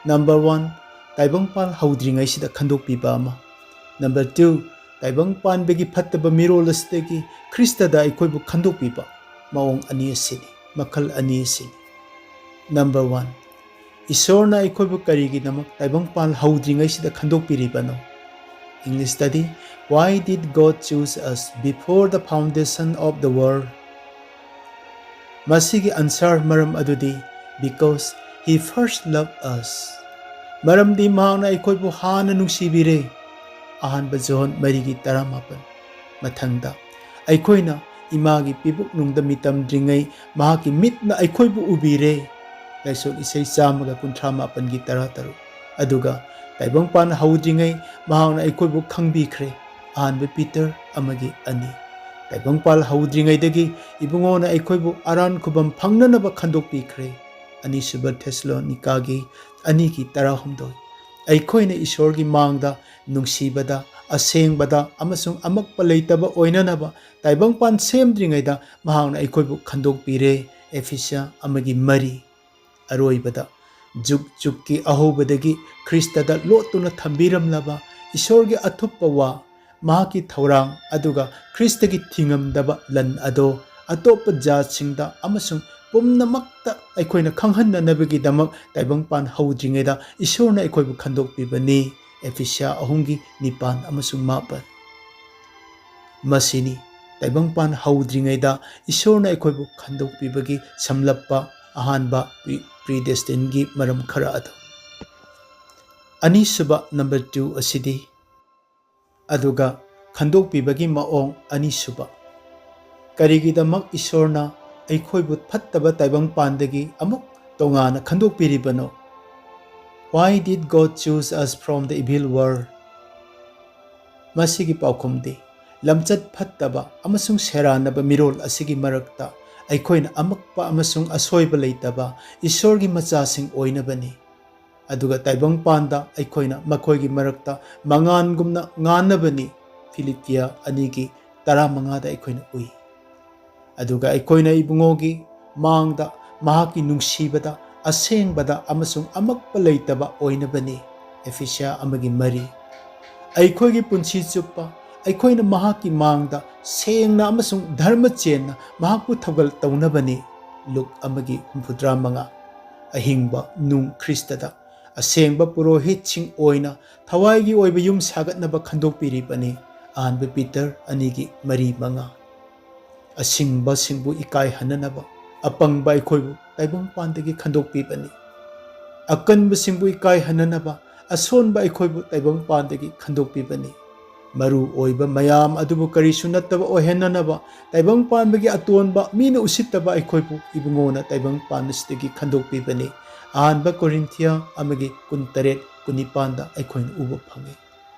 Number one, ꯇꯥꯏꯕꯪꯄꯥꯜ ꯍꯧꯗ꯭ꯔꯤꯉꯩꯁꯤꯗ ꯈꯟꯗꯣꯛꯄꯤꯕ ꯑꯃ꯫ Number two, ꯇꯥꯏꯕꯪ ꯄꯥꯟꯕꯒꯤ ꯐꯠꯇꯕ ꯃꯤꯔꯣꯜ ꯑꯁꯤꯗꯒꯤ ꯈ꯭ꯔꯤꯁꯇꯗ ꯑꯩꯈꯣꯏꯕꯨ ꯈꯟꯗꯣꯛꯄꯤꯕ ꯃꯑꯣꯡ ꯑꯅꯤ ꯑꯁꯤꯅꯤ, ꯃꯈꯜ ꯑꯅꯤ ꯑꯁꯤꯅꯤ꯫ Number one, ꯏꯁꯣꯔꯅ ꯑꯩꯈꯣꯏꯕꯨ ꯀꯔꯤꯒꯤꯗꯃꯛ ꯇꯥꯏꯕꯪꯄꯥꯜ ꯍꯧꯗ꯭ꯔꯤꯉꯩꯁꯤꯗ ꯈꯟꯗꯣꯛꯄꯤꯔꯤꯕꯅꯣ? ꯏꯪꯂꯤꯁꯇꯗꯤ, "Why did God choose us before the foundation of the world?" ꯃꯁꯤꯒꯤ ꯑꯟꯁꯔ, ꯃꯔꯝ ꯑꯗꯨꯗꯤ, "Because he first loved us." ꯃꯔꯝꯗꯤ ꯃꯍꯥꯛꯅ ꯑꯩꯈꯣꯏꯕꯨ ꯍꯥꯟꯅ ꯅꯨꯡꯁꯤꯕꯤꯔꯦ꯫ ꯑꯍꯥꯟꯕ ꯖꯣꯟ ꯃꯔꯤꯒꯤ ꯇꯔꯥꯃꯥꯄꯟ꯫ ꯃꯊꯪꯗ, ꯑꯩꯈꯣꯏꯅ ꯏꯃꯥꯒꯤ ꯄꯤꯕꯨꯛꯅꯨꯡꯗ ꯃꯤꯇꯝꯗ꯭ꯔꯤꯉꯩ ꯃꯍꯥꯛꯀꯤ ꯃꯤꯠꯅ ꯑꯩꯈꯣꯏꯕꯨ ꯎꯕꯤꯔꯦ꯫ ꯂꯥꯏꯁꯣꯟ ꯏꯁꯩ ꯆꯥꯝꯃꯒ ꯀꯨꯟꯊ꯭ꯔꯥ ꯃꯥꯄꯟꯒꯤ ꯇꯔꯥꯇꯔꯨꯛ꯫ ꯑꯗꯨꯒ ꯇꯥꯏꯕꯪꯄꯥꯟ ꯍꯧꯗ꯭ꯔꯤꯉꯩ ꯃꯍꯥꯛꯅ ꯑꯩꯈꯣꯏꯕꯨ ꯈꯪꯕꯤꯈ꯭ꯔꯦ꯫ ꯑꯍꯥꯟꯕ ꯄꯤꯇꯔ ꯑꯃꯒꯤ ꯑꯅꯤ꯫ ꯇꯥꯏꯕꯪꯄꯥꯜ ꯍꯧꯗ꯭ꯔꯤꯉꯩꯗꯒꯤ ꯏꯕꯨꯡꯉꯣꯅ ꯑꯩꯈꯣꯏꯕꯨ ꯑꯔꯥꯟ ꯈꯨꯕꯝ ꯐꯪꯅꯅꯕ ꯈꯟꯗꯣꯛꯄꯤꯈ꯭ꯔꯦ꯫ ꯑꯅꯤꯁꯨꯕ ꯊꯦꯁꯂꯣꯅꯤꯀꯥꯒꯤ ꯑꯅꯤꯒꯤ ꯇꯔꯥꯍꯨꯝꯗꯣꯏ꯫ ꯑꯩꯈꯣꯏꯅ ꯏꯁꯣꯔꯒꯤ ꯃꯥꯡꯗ ꯅꯨꯡꯁꯤꯕꯗ, ꯑꯁꯦꯡꯕꯗ ꯑꯃꯁꯨꯡ ꯑꯃꯛꯄ ꯂꯩꯇꯕ ꯑꯣꯏꯅꯅꯕ ꯇꯥꯏꯕꯪꯄꯥꯟ ꯁꯦꯝꯗ꯭ꯔꯤꯉꯩꯗ ꯃꯍꯥꯛꯅ ꯑꯩꯈꯣꯏꯕꯨ ꯈꯟꯗꯣꯛꯄꯤꯔꯦ꯫ ꯑꯦꯐꯤꯁꯤꯌꯥ ꯑꯃꯒꯤ ꯃꯔꯤ꯫ ꯑꯔꯣꯏꯕꯗ, ꯖꯨꯛ ꯖꯨꯛꯀꯤ ꯑꯍꯧꯕꯗꯒꯤ ꯈ꯭ꯔꯤꯁꯇꯗ ꯂꯣꯠꯇꯨꯅ ꯊꯝꯕꯤꯔꯝꯂꯕ ꯏꯁꯣꯔꯒꯤ ꯑꯊꯨꯞꯄ ꯋꯥ, ꯃꯍꯥꯛꯀꯤ ꯊꯧꯔꯥꯡ, ꯑꯗꯨꯒ ꯈ꯭ꯔꯤꯁꯇꯒꯤ ꯊꯤꯉꯝꯗꯕ ꯂꯟ ꯑꯗꯣ ꯑꯇꯣꯞꯄ ꯖꯥꯠꯁꯤꯡꯗ ꯑꯃꯁꯨꯡ ꯄꯨꯝꯅꯃꯛꯇ ꯑꯩꯈꯣꯏꯅ ꯈꯪꯍꯟꯅꯅꯕꯒꯤꯗꯃꯛ ꯇꯥꯏꯕꯪꯄꯥꯟ ꯍꯧꯗ꯭ꯔꯤꯉꯩꯗ ꯏꯁꯣꯔꯅ ꯑꯩꯈꯣꯏꯕꯨ ꯈꯟꯗꯣꯛꯄꯤꯕꯅꯤ꯫ ꯑꯦꯐꯤꯁꯤꯌꯥ ꯑꯍꯨꯝꯒꯤ ꯅꯤꯄꯥꯟ ꯑꯃꯁꯨꯡ ꯃꯥꯄꯟ꯫ ꯃꯁꯤꯅꯤ ꯇꯥꯏꯕꯪꯄꯥꯟ ꯍꯧꯗ꯭ꯔꯤꯉꯩꯗ ꯏꯁꯣꯔꯅ ꯑꯩꯈꯣꯏꯕꯨ ꯈꯟꯗꯣꯛꯄꯤꯕꯒꯤ ꯁꯝꯂꯞꯄ ꯑꯍꯥꯟꯕ ꯄ꯭ꯔꯤ-, ꯄ꯭ꯔꯤꯗꯦꯁꯇꯤꯟꯒꯤ ꯃꯔꯝ ꯈꯔ ꯑꯗꯨ꯫ ꯑꯅꯤꯁꯨꯕ, number two ꯑꯁꯤꯗꯤ, ꯑꯗꯨꯒ ꯈꯟꯗꯣꯛꯄꯤꯕꯒꯤ ꯃꯑꯣꯡ ꯑꯅꯤꯁꯨꯕ꯫ ꯀꯔꯤꯒꯤꯗꯃꯛ ꯏꯁꯣꯔꯅ ꯑꯩꯈꯣꯏꯕꯨ ꯐꯠꯇꯕ ꯇꯥꯏꯕꯪꯄꯥꯟꯗꯒꯤ ꯑꯃꯨꯛ ꯇꯣꯉꯥꯟꯅ ꯈꯟꯗꯣꯛꯄꯤꯔꯤꯕꯅꯣ? Why did God choose us from the evil world? ꯃꯁꯤꯒꯤ ꯄꯥꯎꯈꯨꯝꯗꯤ, ꯂꯝꯆꯠ ꯐꯠꯇꯕ ꯑꯃꯁꯨꯡ ꯁꯦꯔꯥꯟꯅꯕ ꯃꯤꯔꯣꯜ ꯑꯁꯤꯒꯤ ꯃꯔꯛꯇ ꯑꯩꯈꯣꯏꯅ ꯑꯃꯛꯄ ꯑꯃꯁꯨꯡ ꯑꯁꯣꯏꯕ ꯂꯩꯇꯕ ꯏꯁꯣꯔꯒꯤ ꯃꯆꯥꯁꯤꯡ ꯑꯣꯏꯅꯕꯅꯤ꯫ ꯑꯗꯨꯒ ꯇꯥꯏꯕꯪꯄꯥꯟꯗ ꯑꯩꯈꯣꯏꯅ ꯃꯈꯣꯏꯒꯤ ꯃꯔꯛꯇ ꯃꯉꯥꯟꯒꯨꯝꯅ ꯉꯥꯟꯅꯕꯅꯤ꯫ ꯐꯤꯂꯤꯄꯤꯌꯥ ꯑꯅꯤꯒꯤ ꯇꯔꯥꯃꯉꯥꯗ ꯑꯩꯈꯣꯏꯅ ꯎꯏ꯫ ꯑꯗꯨꯒ ꯑꯩꯈꯣꯏꯅ ꯏꯕꯨꯡꯉꯣꯒꯤ ꯃꯥꯡꯗ ꯃꯍꯥꯛꯀꯤ ꯅꯨꯡꯁꯤꯕꯗ, ꯑꯁꯦꯡꯕꯗ ꯑꯃꯁꯨꯡ ꯑꯃꯛꯄ ꯂꯩꯇꯕ ꯑꯣꯏꯅꯕꯅꯤ꯫ ꯑꯦꯐꯤꯁꯤꯌꯥ ꯑꯃꯒꯤ ꯃꯔꯤ꯫ ꯑꯩꯈꯣꯏꯒꯤ ꯄꯨꯟꯁꯤ ꯆꯨꯞꯄ ꯑꯩꯈꯣꯏꯅ ꯃꯍꯥꯛꯀꯤ ꯃꯥꯡꯗ ꯁꯦꯡꯅ ꯑꯃꯁꯨꯡ ꯙꯔꯃ ꯆꯦꯟꯅ ꯃꯍꯥꯛꯄꯨ ꯊꯧꯒꯜ ꯇꯧꯅꯕꯅꯤ꯫ ꯂꯨꯛ ꯑꯃꯒꯤ ꯍꯨꯝꯐꯨꯇꯔꯥ ꯃꯉꯥ꯫ ꯑꯍꯤꯡꯕ ꯅꯨꯡ ꯈ꯭ꯔꯤꯁꯇꯗ ꯑꯁꯦꯡꯕ ꯄꯨꯔꯣꯍꯤꯠꯁꯤꯡ ꯑꯣꯏꯅ ꯊꯋꯥꯏꯒꯤ ꯑꯣꯏꯕ ꯌꯨꯝ ꯁꯥꯒꯠꯅꯕ ꯈꯟꯗꯣꯛꯄꯤꯔꯤꯕꯅꯤ꯫ ꯑꯍꯥꯟꯕ ꯄꯤꯇꯔ ꯑꯅꯤꯒꯤ ꯃꯔꯤ ꯃꯉꯥ꯫ ꯑꯁꯤꯡꯕꯁꯤꯡꯕꯨ ꯏꯀꯥꯏꯍꯟꯅꯅꯕ ꯑꯄꯪꯕ ꯑꯩꯈꯣꯏꯕꯨ ꯇꯥꯏꯕꯪꯄꯥꯟꯗꯒꯤ ꯈꯟꯗꯣꯛꯄꯤꯕꯅꯤ꯫ ꯑꯀꯟꯕꯁꯤꯡꯕꯨ ꯏꯀꯥꯏꯍꯟꯅꯅꯕ ꯑꯁꯣꯟꯕ ꯑꯩꯈꯣꯏꯕꯨ ꯇꯥꯏꯕꯪꯄꯥꯟꯗꯒꯤ ꯈꯟꯗꯣꯛꯄꯤꯕꯅꯤ꯫ ꯃꯔꯨ ꯑꯣꯏꯕ ꯃꯌꯥꯝ ꯑꯗꯨꯕꯨ ꯀꯔꯤꯁꯨ ꯅꯠꯇꯕ ꯑꯣꯏꯍꯟꯅꯅꯕ ꯇꯥꯏꯕꯪꯄꯥꯟꯕꯒꯤ ꯑꯇꯣꯟꯕ ꯃꯤꯅ ꯎꯁꯤꯠꯇꯕ ꯑꯩꯈꯣꯏꯕꯨ ꯏꯕꯨꯡꯉꯣꯅ ꯇꯥꯏꯕꯪꯄꯥꯟ ꯑꯁꯤꯗꯒꯤ ꯈꯟꯗꯣꯛꯄꯤꯕꯅꯤ꯫ ꯑꯍꯥꯟꯕ ꯀꯣꯔꯤꯟꯊꯤꯌꯥ ꯑꯃꯒꯤ ꯀꯨꯟꯇꯔꯦꯠ, ꯀꯨꯟꯅꯤꯄꯥꯟꯗ ꯑꯩꯈꯣꯏꯅ ꯎꯕ ꯐꯪꯏ꯫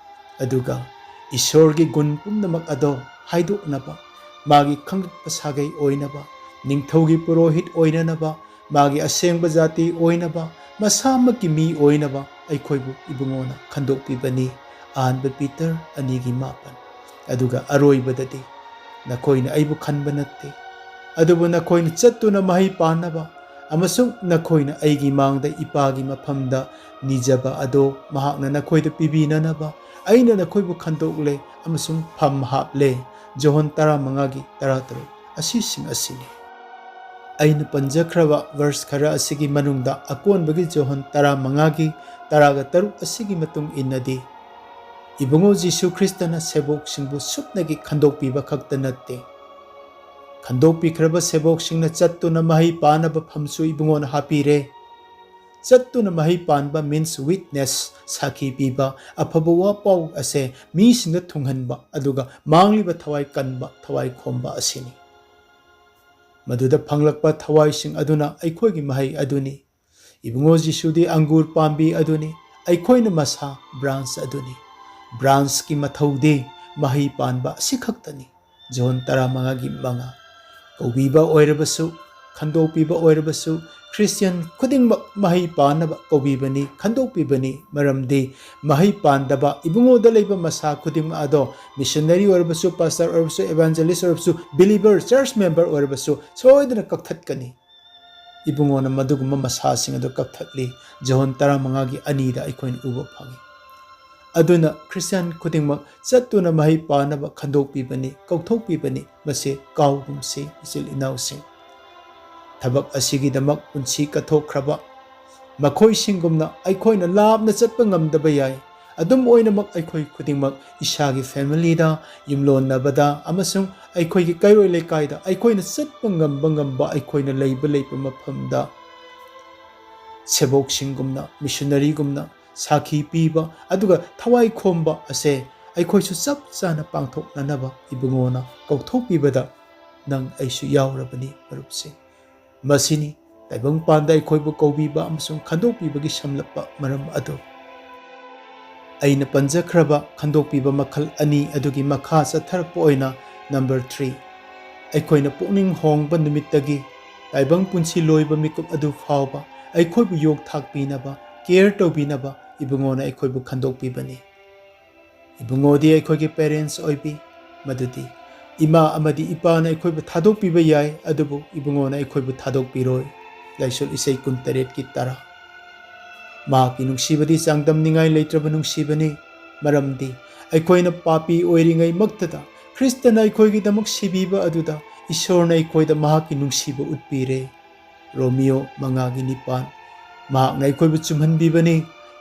ꯑꯗꯨꯒ ꯏꯁꯣꯔꯒꯤ ꯒꯨꯟ ꯄꯨꯝꯅꯃꯛ ꯑꯗꯣ ꯍꯥꯏꯗꯣꯛꯅꯕ, ꯃꯥꯒꯤ ꯈꯪꯂꯛꯄ ꯁꯥꯒꯩ ꯑꯣꯏꯅꯕ, ꯅꯤꯡꯊꯧꯒꯤ ꯄꯨꯔꯣꯍꯤꯠ ꯑꯣꯏꯅꯅꯕ, ꯃꯥꯒꯤ ꯑꯁꯦꯡꯕ ꯖꯥꯇꯤ ꯑꯣꯏꯅꯕ, ꯃꯁꯥꯃꯛꯀꯤ ꯃꯤ ꯑꯣꯏꯅꯕ ꯑꯩꯈꯣꯏꯕꯨ ꯏꯕꯨꯡꯉꯣꯅ ꯈꯟꯗꯣꯛꯄꯤꯕꯅꯤ꯫ ꯑꯍꯥꯟꯕ ꯄꯤꯇꯔ ꯑꯅꯤꯒꯤ ꯃꯥꯄꯟ꯫ ꯑꯗꯨꯒ ꯑꯔꯣꯏꯕꯗꯗꯤ, "ꯅꯈꯣꯏꯅ ꯑꯩꯕꯨ ꯈꯟꯕ ꯅꯠꯇꯦ, ꯑꯗꯨꯕꯨ ꯅꯈꯣꯏꯅ ꯆꯠꯇꯨꯅ ꯃꯍꯩ ꯄꯥꯟꯅꯕ ꯑꯃꯁꯨꯡ ꯅꯈꯣꯏꯅ ꯑꯩꯒꯤ ꯃꯥꯡꯗ ꯏꯄꯥꯒꯤ ꯃꯐꯝꯗ ꯅꯤꯖꯕ ꯑꯗꯣ ꯃꯍꯥꯛꯅ ꯅꯈꯣꯏꯗ ꯄꯤꯕꯤꯅꯅꯕ ꯑꯩꯅ ꯅꯈꯣꯏꯕꯨ ꯈꯟꯗꯣꯛꯂꯦ ꯑꯃꯁꯨꯡ ꯐꯝ ꯍꯥꯞꯂꯦ꯫ ꯖꯣꯍꯟ ꯇꯔꯥꯃꯉꯥꯒꯤ ꯇꯔꯥꯇꯔꯨꯛ ꯑꯁꯤꯁꯤꯡ ꯑꯁꯤꯅꯤ꯫ ꯑꯩꯅ ꯄꯟꯖꯈ꯭ꯔꯕ ꯚꯔꯁ ꯈꯔ ꯑꯁꯤꯒꯤ ꯃꯅꯨꯡꯗ ꯑꯀꯣꯟꯕꯒꯤ ꯖꯣꯍꯟ ꯇꯔꯥꯃꯉꯥꯒꯤ ꯇꯔꯥꯒ ꯇꯔꯨꯛ ꯑꯁꯤꯒꯤ ꯃꯇꯨꯡ ꯏꯟꯅꯗꯤ, ꯏꯕꯨꯡꯉꯣ ꯖꯤꯁꯨ ꯈ꯭ꯔꯤꯁꯇꯅ ꯁꯦꯕꯣꯛꯁꯤꯡꯕꯨ ꯁꯨꯞꯅꯒꯤ ꯈꯟꯗꯣꯛꯄꯤꯕ ꯈꯛꯇ ꯅꯠꯇꯦ, ꯈꯟꯗꯣꯛꯄꯤꯈ꯭ꯔꯕ ꯁꯦꯕꯣꯛꯁꯤꯡꯅ ꯆꯠꯇꯨꯅ ꯃꯍꯩ ꯄꯥꯅꯕ ꯐꯝꯁꯨ ꯏꯕꯨꯡꯉꯣꯅ ꯍꯥꯞꯄꯤꯔꯦ꯫ ꯆꯠꯇꯨꯅ ꯃꯍꯩ ꯄꯥꯟꯕ means witness, ꯁꯥꯈꯤ ꯄꯤꯕ, ꯑꯐꯕ ꯋꯥꯄꯥꯎ ꯑꯁꯦ ꯃꯤꯁꯤꯡꯗ ꯊꯨꯡꯍꯟꯕ, ꯑꯗꯨꯒ ꯃꯥꯡꯂꯤꯕ ꯊꯋꯥꯏ ꯀꯟꯕ, ꯊꯋꯥꯏ ꯈꯣꯝꯕ ꯑꯁꯤꯅꯤ꯫ ꯃꯗꯨꯗ ꯐꯪꯂꯛꯄ ꯊꯋꯥꯏꯁꯤꯡ ꯑꯗꯨꯅ ꯑꯩꯈꯣꯏꯒꯤ ꯃꯍꯩ ꯑꯗꯨꯅꯤ꯫ ꯏꯕꯨꯡꯉꯣ ꯖꯤꯁꯨꯗꯤ ꯑꯪꯒꯨꯔ ꯄꯥꯝꯕꯤ ꯑꯗꯨꯅꯤ, ꯑꯩꯈꯣꯏꯅ ꯃꯁꯥ branch ꯑꯗꯨꯅꯤ꯫ Branchꯀꯤ ꯃꯊꯧꯗꯤ ꯃꯍꯩ ꯄꯥꯟꯕ ꯑꯁꯤꯈꯛꯇꯅꯤ꯫ ꯖꯣꯟ ꯇꯔꯥꯃꯉꯥꯒꯤ ꯃꯉꯥ꯫ ꯀꯧꯕꯤꯕ ꯑꯣꯏꯔꯕꯁꯨ, ꯈꯟꯗꯣꯛꯄꯤꯕ ꯑꯣꯏꯔꯕꯁꯨ, ꯈ꯭ꯔꯤꯁꯇꯤꯌꯥꯟ ꯈꯨꯗꯤꯡꯃꯛ ꯃꯍꯩ ꯄꯥꯟꯅꯕ ꯀꯧꯕꯤꯕꯅꯤ, ꯈꯟꯗꯣꯛꯄꯤꯕꯅꯤ꯫ ꯃꯔꯝꯗꯤ ꯃꯍꯩ ꯄꯥꯟꯗꯕ ꯏꯕꯨꯡꯉꯣꯗ ꯂꯩꯕ ꯃꯁꯥ ꯈꯨꯗꯤꯡꯃꯛ ꯑꯗꯣ, ꯃꯤꯁꯟꯅꯔꯤ ꯑꯣꯏꯔꯕꯁꯨ, ꯄꯥꯁꯇꯔ ꯑꯣꯏꯔꯕꯁꯨ, evangelist ꯑꯣꯏꯔꯕꯁꯨ, believer, church member ꯑꯣꯏꯔꯕꯁꯨ, ꯁꯣꯏꯗꯅ ꯀꯛꯊꯠꯀꯅꯤ꯫ ꯏꯕꯨꯡꯉꯣꯅ ꯃꯗꯨꯒꯨꯝꯕ ꯃꯁꯥꯁꯤꯡ ꯑꯗꯨ ꯀꯛꯊꯠꯂꯤ꯫ ꯖꯣꯍꯟ ꯇꯔꯥꯃꯉꯥꯒꯤ ꯑꯅꯤꯗ ꯑꯩꯈꯣꯏꯅ ꯎꯕ ꯐꯪꯏ꯫ ꯑꯗꯨꯅ ꯈ꯭ꯔꯤꯁꯇꯤꯌꯥꯟ ꯈꯨꯗꯤꯡꯃꯛ ꯆꯠꯇꯨꯅ ꯃꯍꯩ ꯄꯥꯅꯕ ꯈꯟꯗꯣꯛꯄꯤꯕꯅꯤ, ꯀꯧꯊꯣꯛꯄꯤꯕꯅꯤ꯫ ꯃꯁꯤ ꯀꯥꯎꯒꯨꯝꯁꯤ, ꯏꯆꯤꯜ ꯏꯅꯥꯎꯁꯤꯡ꯫ ꯊꯕꯛ ꯑꯁꯤꯒꯤꯗꯃꯛ ꯄꯨꯟꯁꯤ ꯀꯠꯊꯣꯛꯈ꯭ꯔꯕ ꯃꯈꯣꯏꯁꯤꯡꯒꯨꯝꯅ ꯑꯩꯈꯣꯏꯅ ꯂꯥꯞꯅ ꯆꯠꯄ ꯉꯝꯗꯕ ꯌꯥꯏ꯫ ꯑꯗꯨꯝ ꯑꯣꯏꯅꯃꯛ, ꯑꯩꯈꯣꯏ ꯈꯨꯗꯤꯡꯃꯛ ꯏꯁꯥꯒꯤ familyꯗ, ꯌꯨꯝꯂꯣꯟꯅꯕꯗ ꯑꯃꯁꯨꯡ ꯑꯩꯈꯣꯏꯒꯤ ꯀꯩꯔꯣꯏ ꯂꯩꯀꯥꯏꯗ ꯑꯩꯈꯣꯏꯅ ꯆꯠꯄ ꯉꯝꯕ ꯉꯝꯕ, ꯑꯩꯈꯣꯏꯅ ꯂꯩꯕ ꯂꯩꯕ ꯃꯐꯝꯗ ꯁꯦꯕꯣꯛꯁꯤꯡꯒꯨꯝꯅ, ꯃꯤꯁꯟꯅꯔꯤꯒꯨꯝꯅ ꯁꯥꯈꯤ ꯄꯤꯕ ꯑꯗꯨꯒ ꯊꯋꯥꯏ ꯈꯣꯝꯕ ꯑꯁꯦ ꯑꯩꯈꯣꯏꯁꯨ ꯆꯞ ꯆꯥꯅ ꯄꯥꯡꯊꯣꯛꯅꯅꯕ ꯏꯕꯨꯡꯉꯣꯅ ꯀꯧꯊꯣꯛꯄꯤꯕꯗ ꯅꯪ ꯑꯩꯁꯨ ꯌꯥꯎꯔꯕꯅꯤ, ꯃꯔꯨꯞꯁꯤꯡ꯫ ꯃꯁꯤꯅꯤ ꯇꯥꯏꯕꯪꯄꯥꯟꯗ ꯑꯩꯈꯣꯏꯕꯨ ꯀꯧꯕꯤꯕ ꯑꯃꯁꯨꯡ ꯈꯟꯗꯣꯛꯄꯤꯕꯒꯤ ꯁꯝꯂꯞꯄ ꯃꯔꯝ ꯑꯗꯨ꯫ ꯑꯩꯅ ꯄꯟꯖꯈ꯭ꯔꯕ ꯈꯟꯗꯣꯛꯄꯤꯕ ꯃꯈꯜ ꯑꯅꯤ ꯑꯗꯨꯒꯤ ꯃꯈꯥ ꯆꯠꯊꯔꯛꯄ ꯑꯣꯏꯅ, number three, ꯑꯩꯈꯣꯏꯅ ꯄꯨꯛꯅꯤꯡ ꯍꯣꯡꯕ ꯅꯨꯃꯤꯠꯇꯒꯤ ꯇꯥꯏꯕꯪ ꯄꯨꯟꯁꯤ ꯂꯣꯏꯕ ꯃꯤꯀꯨꯞ ꯑꯗꯨ ꯐꯥꯎꯕ ꯑꯩꯈꯣꯏꯕꯨ ꯌꯣꯛ ꯊꯥꯛꯄꯤꯅꯕ, care ꯇꯧꯕꯤꯅꯕ ꯏꯕꯨꯡꯉꯣꯅ ꯑꯩꯈꯣꯏꯕꯨ ꯈꯟꯗꯣꯛꯄꯤꯕꯅꯤ꯫ ꯏꯕꯨꯡꯉꯣꯗꯤ ꯑꯩꯈꯣꯏꯒꯤ parents ꯑꯣꯏꯕꯤ, ꯃꯗꯨꯗꯤ ꯏꯃꯥ ꯑꯃꯗꯤ ꯏꯄꯥꯅ ꯑꯩꯈꯣꯏꯕꯨ ꯊꯥꯗꯣꯛꯄꯤꯕ ꯌꯥꯏ, ꯑꯗꯨꯕꯨ ꯏꯕꯨꯡꯉꯣꯅ ꯑꯩꯈꯣꯏꯕꯨ ꯊꯥꯗꯣꯛꯄꯤꯔꯣꯏ꯫ ꯂꯥꯏꯁꯣꯜ ꯏꯁꯩ ꯀꯨꯟꯇꯔꯦꯠꯀꯤ ꯇꯔꯥ꯫ ꯃꯍꯥꯛꯀꯤ ꯅꯨꯡꯁꯤꯕꯗꯤ ꯆꯥꯡꯗꯝꯅꯤꯡꯉꯥꯏ ꯂꯩꯇ꯭ꯔꯕ ꯅꯨꯡꯁꯤꯕꯅꯤ, ꯃꯔꯝꯗꯤ ꯑꯩꯈꯣꯏꯅ ꯄꯥꯄꯤ ꯑꯣꯏꯔꯤꯉꯩꯃꯛꯇꯗ ꯈ꯭ꯔꯤꯁꯇꯅ ꯑꯩꯈꯣꯏꯒꯤꯗꯃꯛ ꯁꯤꯕꯤꯕ ꯑꯗꯨꯗ ꯏꯁꯣꯔꯅ ꯑꯩꯈꯣꯏꯗ ꯃꯍꯥꯛꯀꯤ ꯅꯨꯡꯁꯤꯕ ꯎꯠꯄꯤꯔꯦ꯫ ꯔꯣꯃꯤꯌꯣ ꯃꯉꯥꯒꯤ ꯅꯤꯄꯥꯟ꯫ ꯃꯍꯥꯛꯅ ꯑꯩꯈꯣꯏꯕꯨ ꯆꯨꯝꯍꯟꯕꯤꯕꯅꯤ꯫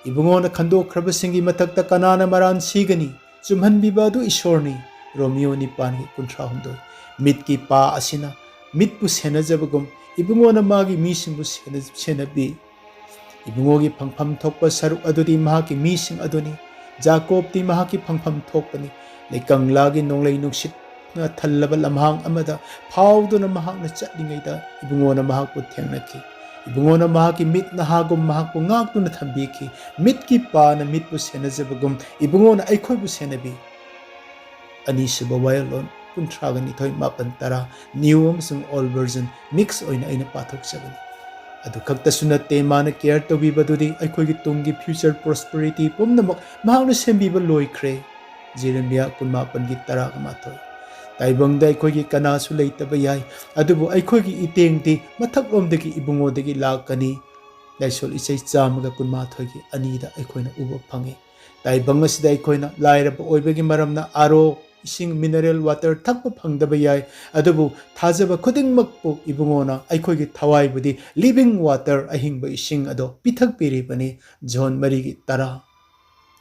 ꯏꯕꯨꯡꯉꯣꯅ ꯈꯟꯗꯣꯛꯈ꯭ꯔꯕꯁꯤꯡꯒꯤ ꯃꯊꯛꯇ ꯀꯅꯥꯅ ꯃꯔꯥꯟ ꯁꯤꯒꯅꯤ? ꯆꯨꯝꯍꯟꯕꯤꯕ ꯑꯗꯨ ꯏꯁꯣꯔꯅꯤ꯫ ꯔꯣꯃꯤꯌꯣ ꯅꯤꯄꯥꯟꯒꯤ ꯀꯨꯟꯊ꯭ꯔꯥ ꯍꯨꯝꯗꯣꯏ꯫ ꯃꯤꯠꯀꯤ ꯄꯥ ꯑꯁꯤꯅ ꯃꯤꯠꯄꯨ ꯁꯦꯟꯅꯖꯕꯒꯨꯝ ꯏꯕꯨꯡꯉꯣꯅ ꯃꯥꯒꯤ ꯃꯤꯁꯤꯡꯕꯨ ꯁꯦꯟꯅ-, ꯁꯦꯟꯅꯕꯤ꯫ ꯏꯕꯨꯡꯉꯣꯒꯤ ꯐꯪꯐꯝ ꯊꯣꯛꯄ ꯁꯔꯨꯛ ꯑꯗꯨꯗꯤ ꯃꯍꯥꯛꯀꯤ ꯃꯤꯁꯤꯡ ꯑꯗꯨꯅꯤ꯫ ꯖꯥꯀꯣꯕꯇꯤ ꯃꯍꯥꯛꯀꯤ ꯐꯪꯐꯝ ꯊꯣꯛꯄꯅꯤ꯫ ꯂꯩꯀꯪꯂꯥꯒꯤ ꯅꯣꯡꯂꯩ ꯅꯨꯡꯁꯤꯠꯅ ꯊꯜꯂꯕ ꯂꯝꯍꯥꯡ ꯑꯃꯗ ꯐꯥꯎꯗꯨꯅ ꯃꯍꯥꯛꯅ ꯆꯠꯂꯤꯉꯩꯗ ꯏꯕꯨꯡꯉꯣꯅ ꯃꯍꯥꯛꯄꯨ ꯊꯦꯡꯅꯈꯤ꯫ ꯏꯕꯨꯡꯉꯣꯅ ꯃꯍꯥꯛꯀꯤ ꯃꯤꯠ ꯅꯍꯥꯒꯨꯝ ꯃꯍꯥꯛꯄꯨ ꯉꯥꯛꯇꯨꯅ ꯊꯝꯕꯤꯈꯤ꯫ ꯃꯤꯠꯀꯤ ꯄꯥꯅ ꯃꯤꯠꯄꯨ ꯁꯦꯟꯅꯖꯕꯒꯨꯝ ꯏꯕꯨꯡꯉꯣꯅ ꯑꯩꯈꯣꯏꯕꯨ ꯁꯦꯟꯅꯕꯤ꯫ ꯑꯅꯤꯁꯨꯕ ꯋꯥꯌꯦꯜꯂꯣꯟ ꯀꯨꯟꯊ꯭ꯔꯥꯒ ꯅꯤꯊꯣꯏ, ꯃꯥꯄꯟ, ꯇꯔꯥ, New ꯑꯃꯁꯨꯡ Old Version mix ꯑꯣꯏꯅ ꯑꯩꯅ ꯄꯥꯊꯣꯛꯆꯕꯅꯤ꯫ ꯑꯗꯨ ꯈꯛꯇꯁꯨ ꯅꯠꯇꯦ, ꯃꯥꯅ care ꯇꯧꯕꯤꯕꯗꯨꯗꯤ ꯑꯩꯈꯣꯏꯒꯤ ꯇꯨꯡꯒꯤ future prosperity ꯄꯨꯝꯅꯃꯛ ꯃꯍꯥꯛꯅ ꯁꯦꯝꯕꯤꯕ ꯂꯣꯏꯈ꯭ꯔꯦ꯫ ꯖꯦꯔꯦꯃꯤꯌꯥ ꯀꯨꯟꯃꯥꯄꯟꯒꯤ ꯇꯔꯥꯒ ꯃꯥꯊꯣꯏ꯫ ꯇꯥꯏꯕꯪꯗ ꯑꯩꯈꯣꯏꯒꯤ ꯀꯅꯥꯁꯨ ꯂꯩꯇꯕ ꯌꯥꯏ, ꯑꯗꯨꯕꯨ ꯑꯩꯈꯣꯏꯒꯤ ꯏꯇꯦꯡꯗꯤ ꯃꯊꯛꯂꯣꯝꯗꯒꯤ ꯏꯕꯨꯡꯉꯣꯗꯒꯤ ꯂꯥꯛꯀꯅꯤ꯫ ꯂꯥꯏꯁꯣꯜ ꯏꯁꯩ ꯆꯥꯝꯃꯒ ꯀꯨꯟꯃꯥꯊꯣꯏꯒꯤ ꯑꯅꯤꯗ ꯑꯩꯈꯣꯏꯅ ꯎꯕ ꯐꯪꯉꯤ꯫ ꯇꯥꯏꯕꯪ ꯑꯁꯤꯗ ꯑꯩꯈꯣꯏꯅ ꯂꯥꯏꯔꯕ ꯑꯣꯏꯕꯒꯤ ꯃꯔꯝꯅ ꯑꯥꯔꯣ ꯏꯁꯤꯡ, mineral water, ꯊꯛꯄ ꯐꯪꯗꯕ ꯌꯥꯏ, ꯑꯗꯨꯕꯨ ꯊꯥꯖꯕ ꯈꯨꯗꯤꯡꯃꯛꯄꯨ ꯏꯕꯨꯡꯉꯣꯅ ꯑꯩꯈꯣꯏꯒꯤ ꯊꯋꯥꯏꯕꯨꯗꯤ living water, ꯑꯍꯤꯡꯕ ꯏꯁꯤꯡ ꯑꯗꯣ ꯄꯤꯊꯛꯄꯤꯔꯤꯕꯅꯤ꯫ ꯖꯣꯟ ꯃꯔꯤꯒꯤ ꯇꯔꯥ꯫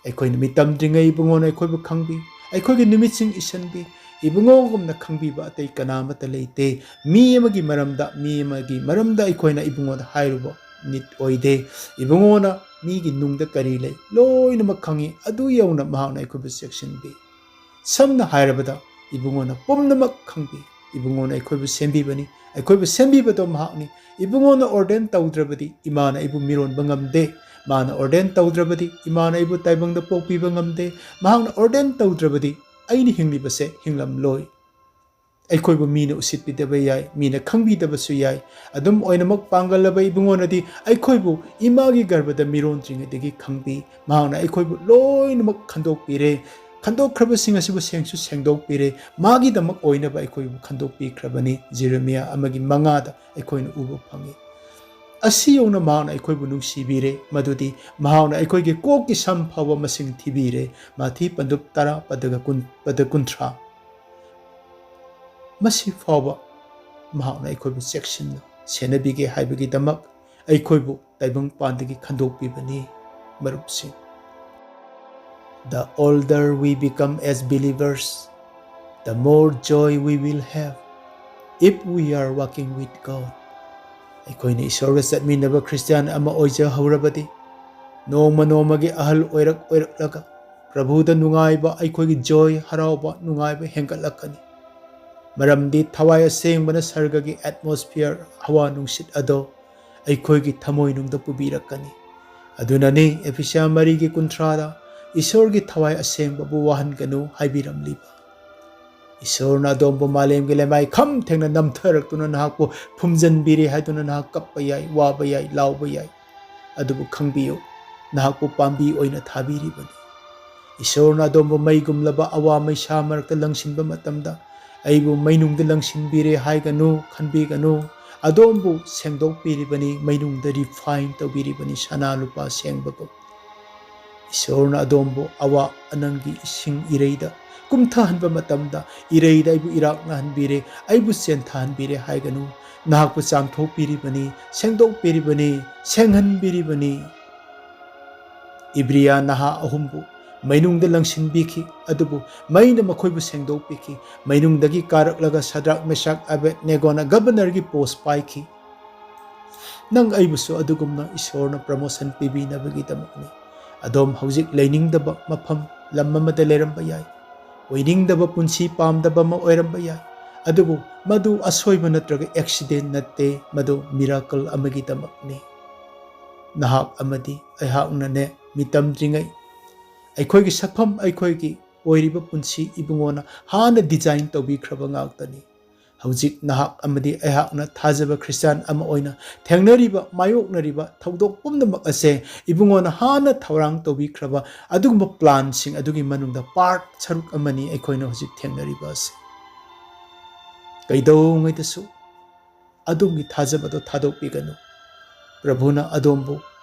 ꯑꯩꯈꯣꯏꯅ ꯃꯤꯇꯝꯗ꯭ꯔꯤꯉꯩ ꯏꯕꯨꯡꯉꯣꯅ ꯑꯩꯈꯣꯏꯕꯨ ꯈꯪꯕꯤ, ꯑꯩꯈꯣꯏꯒꯤ ꯅꯨꯃꯤꯠꯁꯤꯡ ꯏꯁꯤꯟꯕꯤ꯫ ꯏꯕꯨꯡꯉꯣꯒꯨꯝꯅ ꯈꯪꯕꯤꯕ ꯑꯇꯩ ꯀꯅꯥ ꯑꯃꯠꯇ ꯂꯩꯇꯦ꯫ ꯃꯤ ꯑꯃꯒꯤ ꯃꯔꯝꯗ, ꯃꯤ ꯑꯃꯒꯤ ꯃꯔꯝꯗ ꯑꯩꯈꯣꯏꯅ ꯏꯕꯨꯡꯉꯣꯗ ꯍꯥꯏꯔꯨꯕ ꯅꯤꯠ ꯑꯣꯏꯗꯦ꯫ ꯏꯕꯨꯡꯉꯣꯅ ꯃꯤꯒꯤ ꯅꯨꯡꯗ ꯀꯔꯤ ꯂꯩ ꯂꯣꯏꯅꯃꯛ ꯈꯪꯉꯤ, ꯑꯗꯨ ꯌꯧꯅ ꯃꯍꯥꯛꯅ ꯑꯩꯈꯣꯏꯕꯨ ꯆꯦꯛꯁꯤꯟꯕꯤ꯫ ꯁꯝꯅ ꯍꯥꯏꯔꯕꯗ, ꯏꯕꯨꯡꯉꯣꯅ ꯄꯨꯝꯅꯃꯛ ꯈꯪꯕꯤ꯫ ꯏꯕꯨꯡꯉꯣꯅ ꯑꯩꯈꯣꯏꯕꯨ ꯁꯦꯝꯕꯤꯕꯅꯤ꯫ ꯑꯩꯈꯣꯏꯕꯨ ꯁꯦꯝꯕꯤꯕꯗꯣ ꯃꯍꯥꯛꯅꯤ꯫ ꯏꯕꯨꯡꯉꯣꯅ ordain ꯇꯧꯗ꯭ꯔꯕꯗꯤ ꯏꯃꯥꯅ ꯑꯩꯕꯨ ꯃꯤꯔꯣꯟꯕ ꯉꯝꯗꯦ꯫ ꯃꯥꯅ ordain ꯇꯧꯗ꯭ꯔꯕꯗꯤ ꯏꯃꯥꯅ ꯑꯩꯕꯨ ꯇꯥꯏꯕꯪꯗ ꯄꯣꯛꯄꯤꯕ ꯉꯝꯗꯦ꯫ ꯃꯍꯥꯛꯅ ordain ꯇꯧꯗ꯭ꯔꯕꯗꯤ ꯑꯩꯅ ꯍꯤꯡꯂꯤꯕꯁꯦ ꯍꯤꯡꯂꯝꯂꯣꯏ꯫ ꯑꯩꯈꯣꯏꯕꯨ ꯃꯤꯅ ꯎꯁꯤꯠꯄꯤꯗꯕ ꯌꯥꯏ, ꯃꯤꯅ ꯈꯪꯕꯤꯗꯕꯁꯨ ꯌꯥꯏ꯫ ꯑꯗꯨꯝ ꯑꯣꯏꯅꯃꯛ, ꯄꯥꯡꯒꯜꯂꯕ ꯏꯕꯨꯡꯉꯣꯅꯗꯤ ꯑꯩꯈꯣꯏꯕꯨ ꯏꯃꯥꯒꯤ ꯒꯔꯚꯗ ꯃꯤꯔꯣꯟꯗ꯭ꯔꯤꯉꯩꯗꯒꯤ ꯈꯪꯕꯤ꯫ ꯃꯍꯥꯛꯅ ꯑꯩꯈꯣꯏꯕꯨ ꯂꯣꯏꯅꯃꯛ ꯈꯟꯗꯣꯛꯄꯤꯔꯦ꯫ ꯈꯟꯗꯣꯛꯈ꯭ꯔꯕꯁꯤꯡ ꯑꯁꯤꯕꯨ ꯁꯦꯡꯁꯨ ꯁꯦꯡꯗꯣꯛꯄꯤꯔꯦ꯫ ꯃꯥꯒꯤꯗꯃꯛ ꯑꯣꯏꯅꯕ ꯑꯩꯈꯣꯏꯕꯨ ꯈꯟꯗꯣꯛꯄꯤꯈ꯭ꯔꯕꯅꯤ꯫ ꯖꯦꯔꯦꯃꯤꯌꯥ ꯑꯃꯒꯤ ꯃꯉꯥꯗ ꯑꯩꯈꯣꯏꯅ ꯎꯕ ꯐꯪꯉꯤ꯫ ꯑꯁꯤ ꯌꯧꯅ ꯃꯍꯥꯛꯅ ꯑꯩꯈꯣꯏꯕꯨ ꯅꯨꯡꯁꯤꯕꯤꯔꯦ, ꯃꯗꯨꯗꯤ ꯃꯍꯥꯛꯅ ꯑꯩꯈꯣꯏꯒꯤ ꯀꯣꯛꯀꯤ ꯁꯝ ꯐꯥꯎꯕ ꯃꯁꯤꯡ ꯊꯤꯕꯤꯔꯦ꯫ ꯃꯥꯊꯤ ꯄꯟꯗꯨꯞ ꯇꯔꯥ, ꯄꯗꯒ ꯀꯨꯟ, ꯄꯗ ꯀꯨꯟꯊ꯭ꯔꯥ꯫ ꯃꯁꯤ ꯐꯥꯎꯕ ꯃꯍꯥꯛꯅ ꯑꯩꯈꯣꯏꯕꯨ ꯆꯦꯛꯁꯤꯟꯅ ꯁꯦꯟꯅꯕꯤꯒꯦ ꯍꯥꯏꯕꯒꯤꯗꯃꯛ ꯑꯩꯈꯣꯏꯕꯨ ꯇꯥꯏꯕꯪꯄꯥꯟꯗꯒꯤ ꯈꯟꯗꯣꯛꯄꯤꯕꯅꯤ꯫ ꯃꯔꯨꯞꯁꯤꯡ, the older we become as believers, the more joy we will have if we are walking with God. ꯑꯩꯈꯣꯏꯅ ꯏꯁꯣꯔꯒ ꯆꯠꯃꯤꯟꯅꯕ ꯈ꯭ꯔꯤꯁꯇꯤꯌꯥꯟ ꯑꯃ ꯑꯣꯏꯖꯍꯧꯔꯕꯗꯤ, ꯅꯣꯡꯃ ꯅꯣꯡꯃꯒꯤ ꯑꯍꯜ ꯑꯣꯏꯔꯛ ꯑꯣꯏꯔꯛꯂꯒ ꯄ꯭ꯔꯚꯨꯗ ꯅꯨꯡꯉꯥꯏꯕ, ꯑꯩꯈꯣꯏꯒꯤ ꯖꯣꯏ, ꯍꯔꯥꯎꯕ, ꯅꯨꯡꯉꯥꯏꯕ ꯍꯦꯟꯒꯠꯂꯛꯀꯅꯤ꯫ ꯃꯔꯝꯗꯤ ꯊꯋꯥꯏ ꯑꯁꯦꯡꯕꯅ ꯁꯔꯒꯒꯤ ꯑꯦꯠꯃꯣꯁꯐꯤꯌꯔ, ꯍꯋꯥ ꯅꯨꯡꯁꯤꯠ ꯑꯗꯣ ꯑꯩꯈꯣꯏꯒꯤ ꯊꯃꯣꯏꯅꯨꯡꯗ ꯄꯨꯕꯤꯔꯛꯀꯅꯤ꯫ ꯑꯗꯨꯅꯅꯤ ꯑꯦꯐꯤꯁꯤꯌꯥ ꯃꯔꯤꯒꯤ ꯀꯨꯟꯊ꯭ꯔꯥꯗ ꯏꯁꯣꯔꯒꯤ ꯊꯋꯥꯏ ꯑꯁꯦꯡꯕꯕꯨ ꯋꯥꯍꯟꯒꯅꯨ ꯍꯥꯏꯕꯤꯔꯝꯂꯤꯕ꯫ ꯏꯁꯣꯔꯅ ꯑꯗꯣꯝꯕꯨ ꯃꯥꯂꯦꯝꯒꯤ ꯂꯩꯃꯥꯏ ꯈꯝ ꯊꯦꯡꯅ ꯅꯝꯊꯔꯛꯇꯨꯅ ꯅꯍꯥꯛꯄꯨ ꯐꯨꯝꯖꯤꯟꯕꯤꯔꯦ ꯍꯥꯏꯗꯨꯅ ꯅꯍꯥꯛ ꯀꯞꯄ ꯌꯥꯏ, ꯋꯥꯕ ꯌꯥꯏ, ꯂꯥꯎꯕ ꯌꯥꯏ꯫ ꯑꯗꯨꯕꯨ ꯈꯪꯕꯤꯌꯨ, ꯅꯍꯥꯛꯄꯨ ꯄꯥꯝꯕꯤ ꯑꯣꯏꯅ ꯊꯥꯕꯤꯔꯤꯕꯅꯤ꯫ ꯏꯁꯣꯔꯅ ꯑꯗꯣꯝꯕꯨ ꯃꯩꯒꯨꯝꯂꯕ ꯑꯋꯥ ꯃꯩꯁꯥ ꯃꯔꯛꯇ ꯂꯪꯁꯤꯟꯕ ꯃꯇꯝꯗ, "ꯑꯩꯕꯨ ꯃꯩꯅꯨꯡꯗ ꯂꯪꯁꯤꯟꯕꯤꯔꯦ" ꯍꯥꯏꯒꯅꯨ, ꯈꯟꯕꯤꯒꯅꯨ꯫ ꯑꯗꯣꯝꯕꯨ ꯁꯦꯡꯗꯣꯛꯄꯤꯔꯤꯕꯅꯤ, ꯃꯩꯅꯨꯡꯗ ꯔꯤꯐꯥꯏꯟ ꯇꯧꯕꯤꯔꯤꯕꯅꯤ, ꯁꯅꯥ ꯂꯨꯄꯥ ꯁꯦꯡꯕꯒꯨꯝ꯫ ꯏꯁꯣꯔꯅ ꯑꯗꯣꯝꯕꯨ ꯑꯋꯥ ꯑꯅꯪꯒꯤ ꯏꯁꯤꯡ ꯏꯔꯩꯗ ꯀꯨꯝꯊꯍꯟꯕ ꯃꯇꯝꯗ, "ꯏꯔꯩꯗ ꯑꯩꯕꯨ ꯏꯔꯥꯛꯅꯍꯟꯕꯤꯔꯦ, ꯑꯩꯕꯨ ꯆꯦꯟꯊꯍꯟꯕꯤꯔꯦ" ꯍꯥꯏꯒꯅꯨ꯫ ꯅꯍꯥꯛꯄꯨ ꯆꯥꯝꯊꯣꯛꯄꯤꯔꯤꯕꯅꯤ, ꯁꯦꯡꯗꯣꯛꯄꯤꯔꯤꯕꯅꯤ, ꯁꯦꯡꯍꯟꯕꯤꯔꯤꯕꯅꯤ꯫ ꯏꯕ꯭ꯔꯤꯌꯥ ꯅꯍꯥ ꯑꯍꯨꯝꯕꯨ ꯃꯩꯅꯨꯡꯗ ꯂꯪꯁꯤꯟꯕꯤꯈꯤ, ꯑꯗꯨꯕꯨ ꯃꯩꯅ ꯃꯈꯣꯏꯕꯨ ꯁꯦꯡꯗꯣꯛꯄꯤꯈꯤ꯫ ꯃꯩꯅꯨꯡꯗꯒꯤ ꯀꯥꯔꯛꯂꯒ ꯁꯗ꯭ꯔꯛ, ꯃꯦꯁꯥꯛ, ꯑꯕꯦꯗꯅꯦꯒꯣꯅ ꯒꯕꯔꯅꯔꯒꯤ ꯄꯣꯁ ꯄꯥꯏꯈꯤ꯫ ꯅꯪ ꯑꯩꯕꯨꯁꯨ ꯑꯗꯨꯒꯨꯝꯅ ꯏꯁꯣꯔꯅ ꯄ꯭ꯔꯃꯣꯁꯟ ꯄꯤꯕꯤꯅꯕꯒꯤꯗꯃꯛꯅꯤ꯫ ꯑꯗꯣꯝ ꯍꯧꯖꯤꯛ ꯂꯩꯅꯤꯡꯗꯕ ꯃꯐꯝ, ꯂꯝ ꯑꯃꯗ ꯂꯩꯔꯝꯕ ꯌꯥꯏ꯫ ꯑꯣꯏꯅꯤꯡꯗꯕ ꯄꯨꯟꯁꯤ ꯄꯥꯝꯗꯕ ꯑꯃ ꯑꯣꯏꯔꯝꯕ ꯌꯥꯏ꯫ ꯑꯗꯨꯕꯨ ꯃꯗꯨ ꯑꯁꯣꯏꯕ ꯅꯠꯇ꯭ꯔꯒ ꯑꯦꯛꯁꯤꯗꯦꯟ ꯅꯠꯇꯦ, ꯃꯗꯨ ꯃꯤꯔꯥꯀꯜ ꯑꯃꯒꯤꯗꯃꯛꯅꯤ꯫ ꯅꯍꯥꯛ ꯑꯃꯗꯤ ꯑꯩꯍꯥꯛꯅꯅꯦ, ꯃꯤꯇꯝꯗ꯭ꯔꯤꯉꯩ ꯑꯩꯈꯣꯏꯒꯤ ꯁꯛꯐꯝ, ꯑꯩꯈꯣꯏꯒꯤ ꯑꯣꯏꯔꯤꯕ ꯄꯨꯟꯁꯤ ꯏꯕꯨꯡꯉꯣꯅ ꯍꯥꯟꯅ ꯗꯤꯖꯥꯏꯟ ꯇꯧꯕꯤꯈ꯭ꯔꯕ ꯉꯥꯛꯇꯅꯤ꯫ ꯍꯧꯖꯤꯛ ꯅꯍꯥꯛ ꯑꯃꯗꯤ ꯑꯩꯍꯥꯛꯅ ꯊꯥꯖꯕ ꯈ꯭ꯔꯤꯁꯇꯥꯟ ꯑꯃ ꯑꯣꯏꯅ ꯊꯦꯡꯅꯔꯤꯕ, ꯃꯥꯌꯣꯛꯅꯔꯤꯕ ꯊꯧꯗꯣꯛ ꯄꯨꯝꯅꯃꯛ ꯑꯁꯦ ꯏꯕꯨꯡꯉꯣꯅ ꯍꯥꯟꯅ ꯊꯧꯔꯥꯡ ꯇꯧꯕꯤꯈ꯭ꯔꯕ ꯑꯗꯨꯒꯨꯝꯕ ꯄ꯭ꯂꯥꯟꯁꯤꯡ ꯑꯗꯨꯒꯤ ꯃꯅꯨꯡꯗ ꯄꯥꯔꯠ ꯁꯔꯨꯛ ꯑꯃꯅꯤ ꯑꯩꯈꯣꯏꯅ ꯍꯧꯖꯤꯛ ꯊꯦꯡꯅꯔꯤꯕ ꯑꯁꯦ꯫ ꯀꯩꯗꯧꯉꯩꯗꯁꯨ ꯑꯗꯣꯝꯒꯤ ꯊꯥꯖꯕꯗꯣ ꯊꯥꯗꯣꯛꯄꯤꯒꯅꯨ꯫ ꯄ꯭ꯔꯚꯨꯅ ꯑꯗꯣꯝꯕꯨ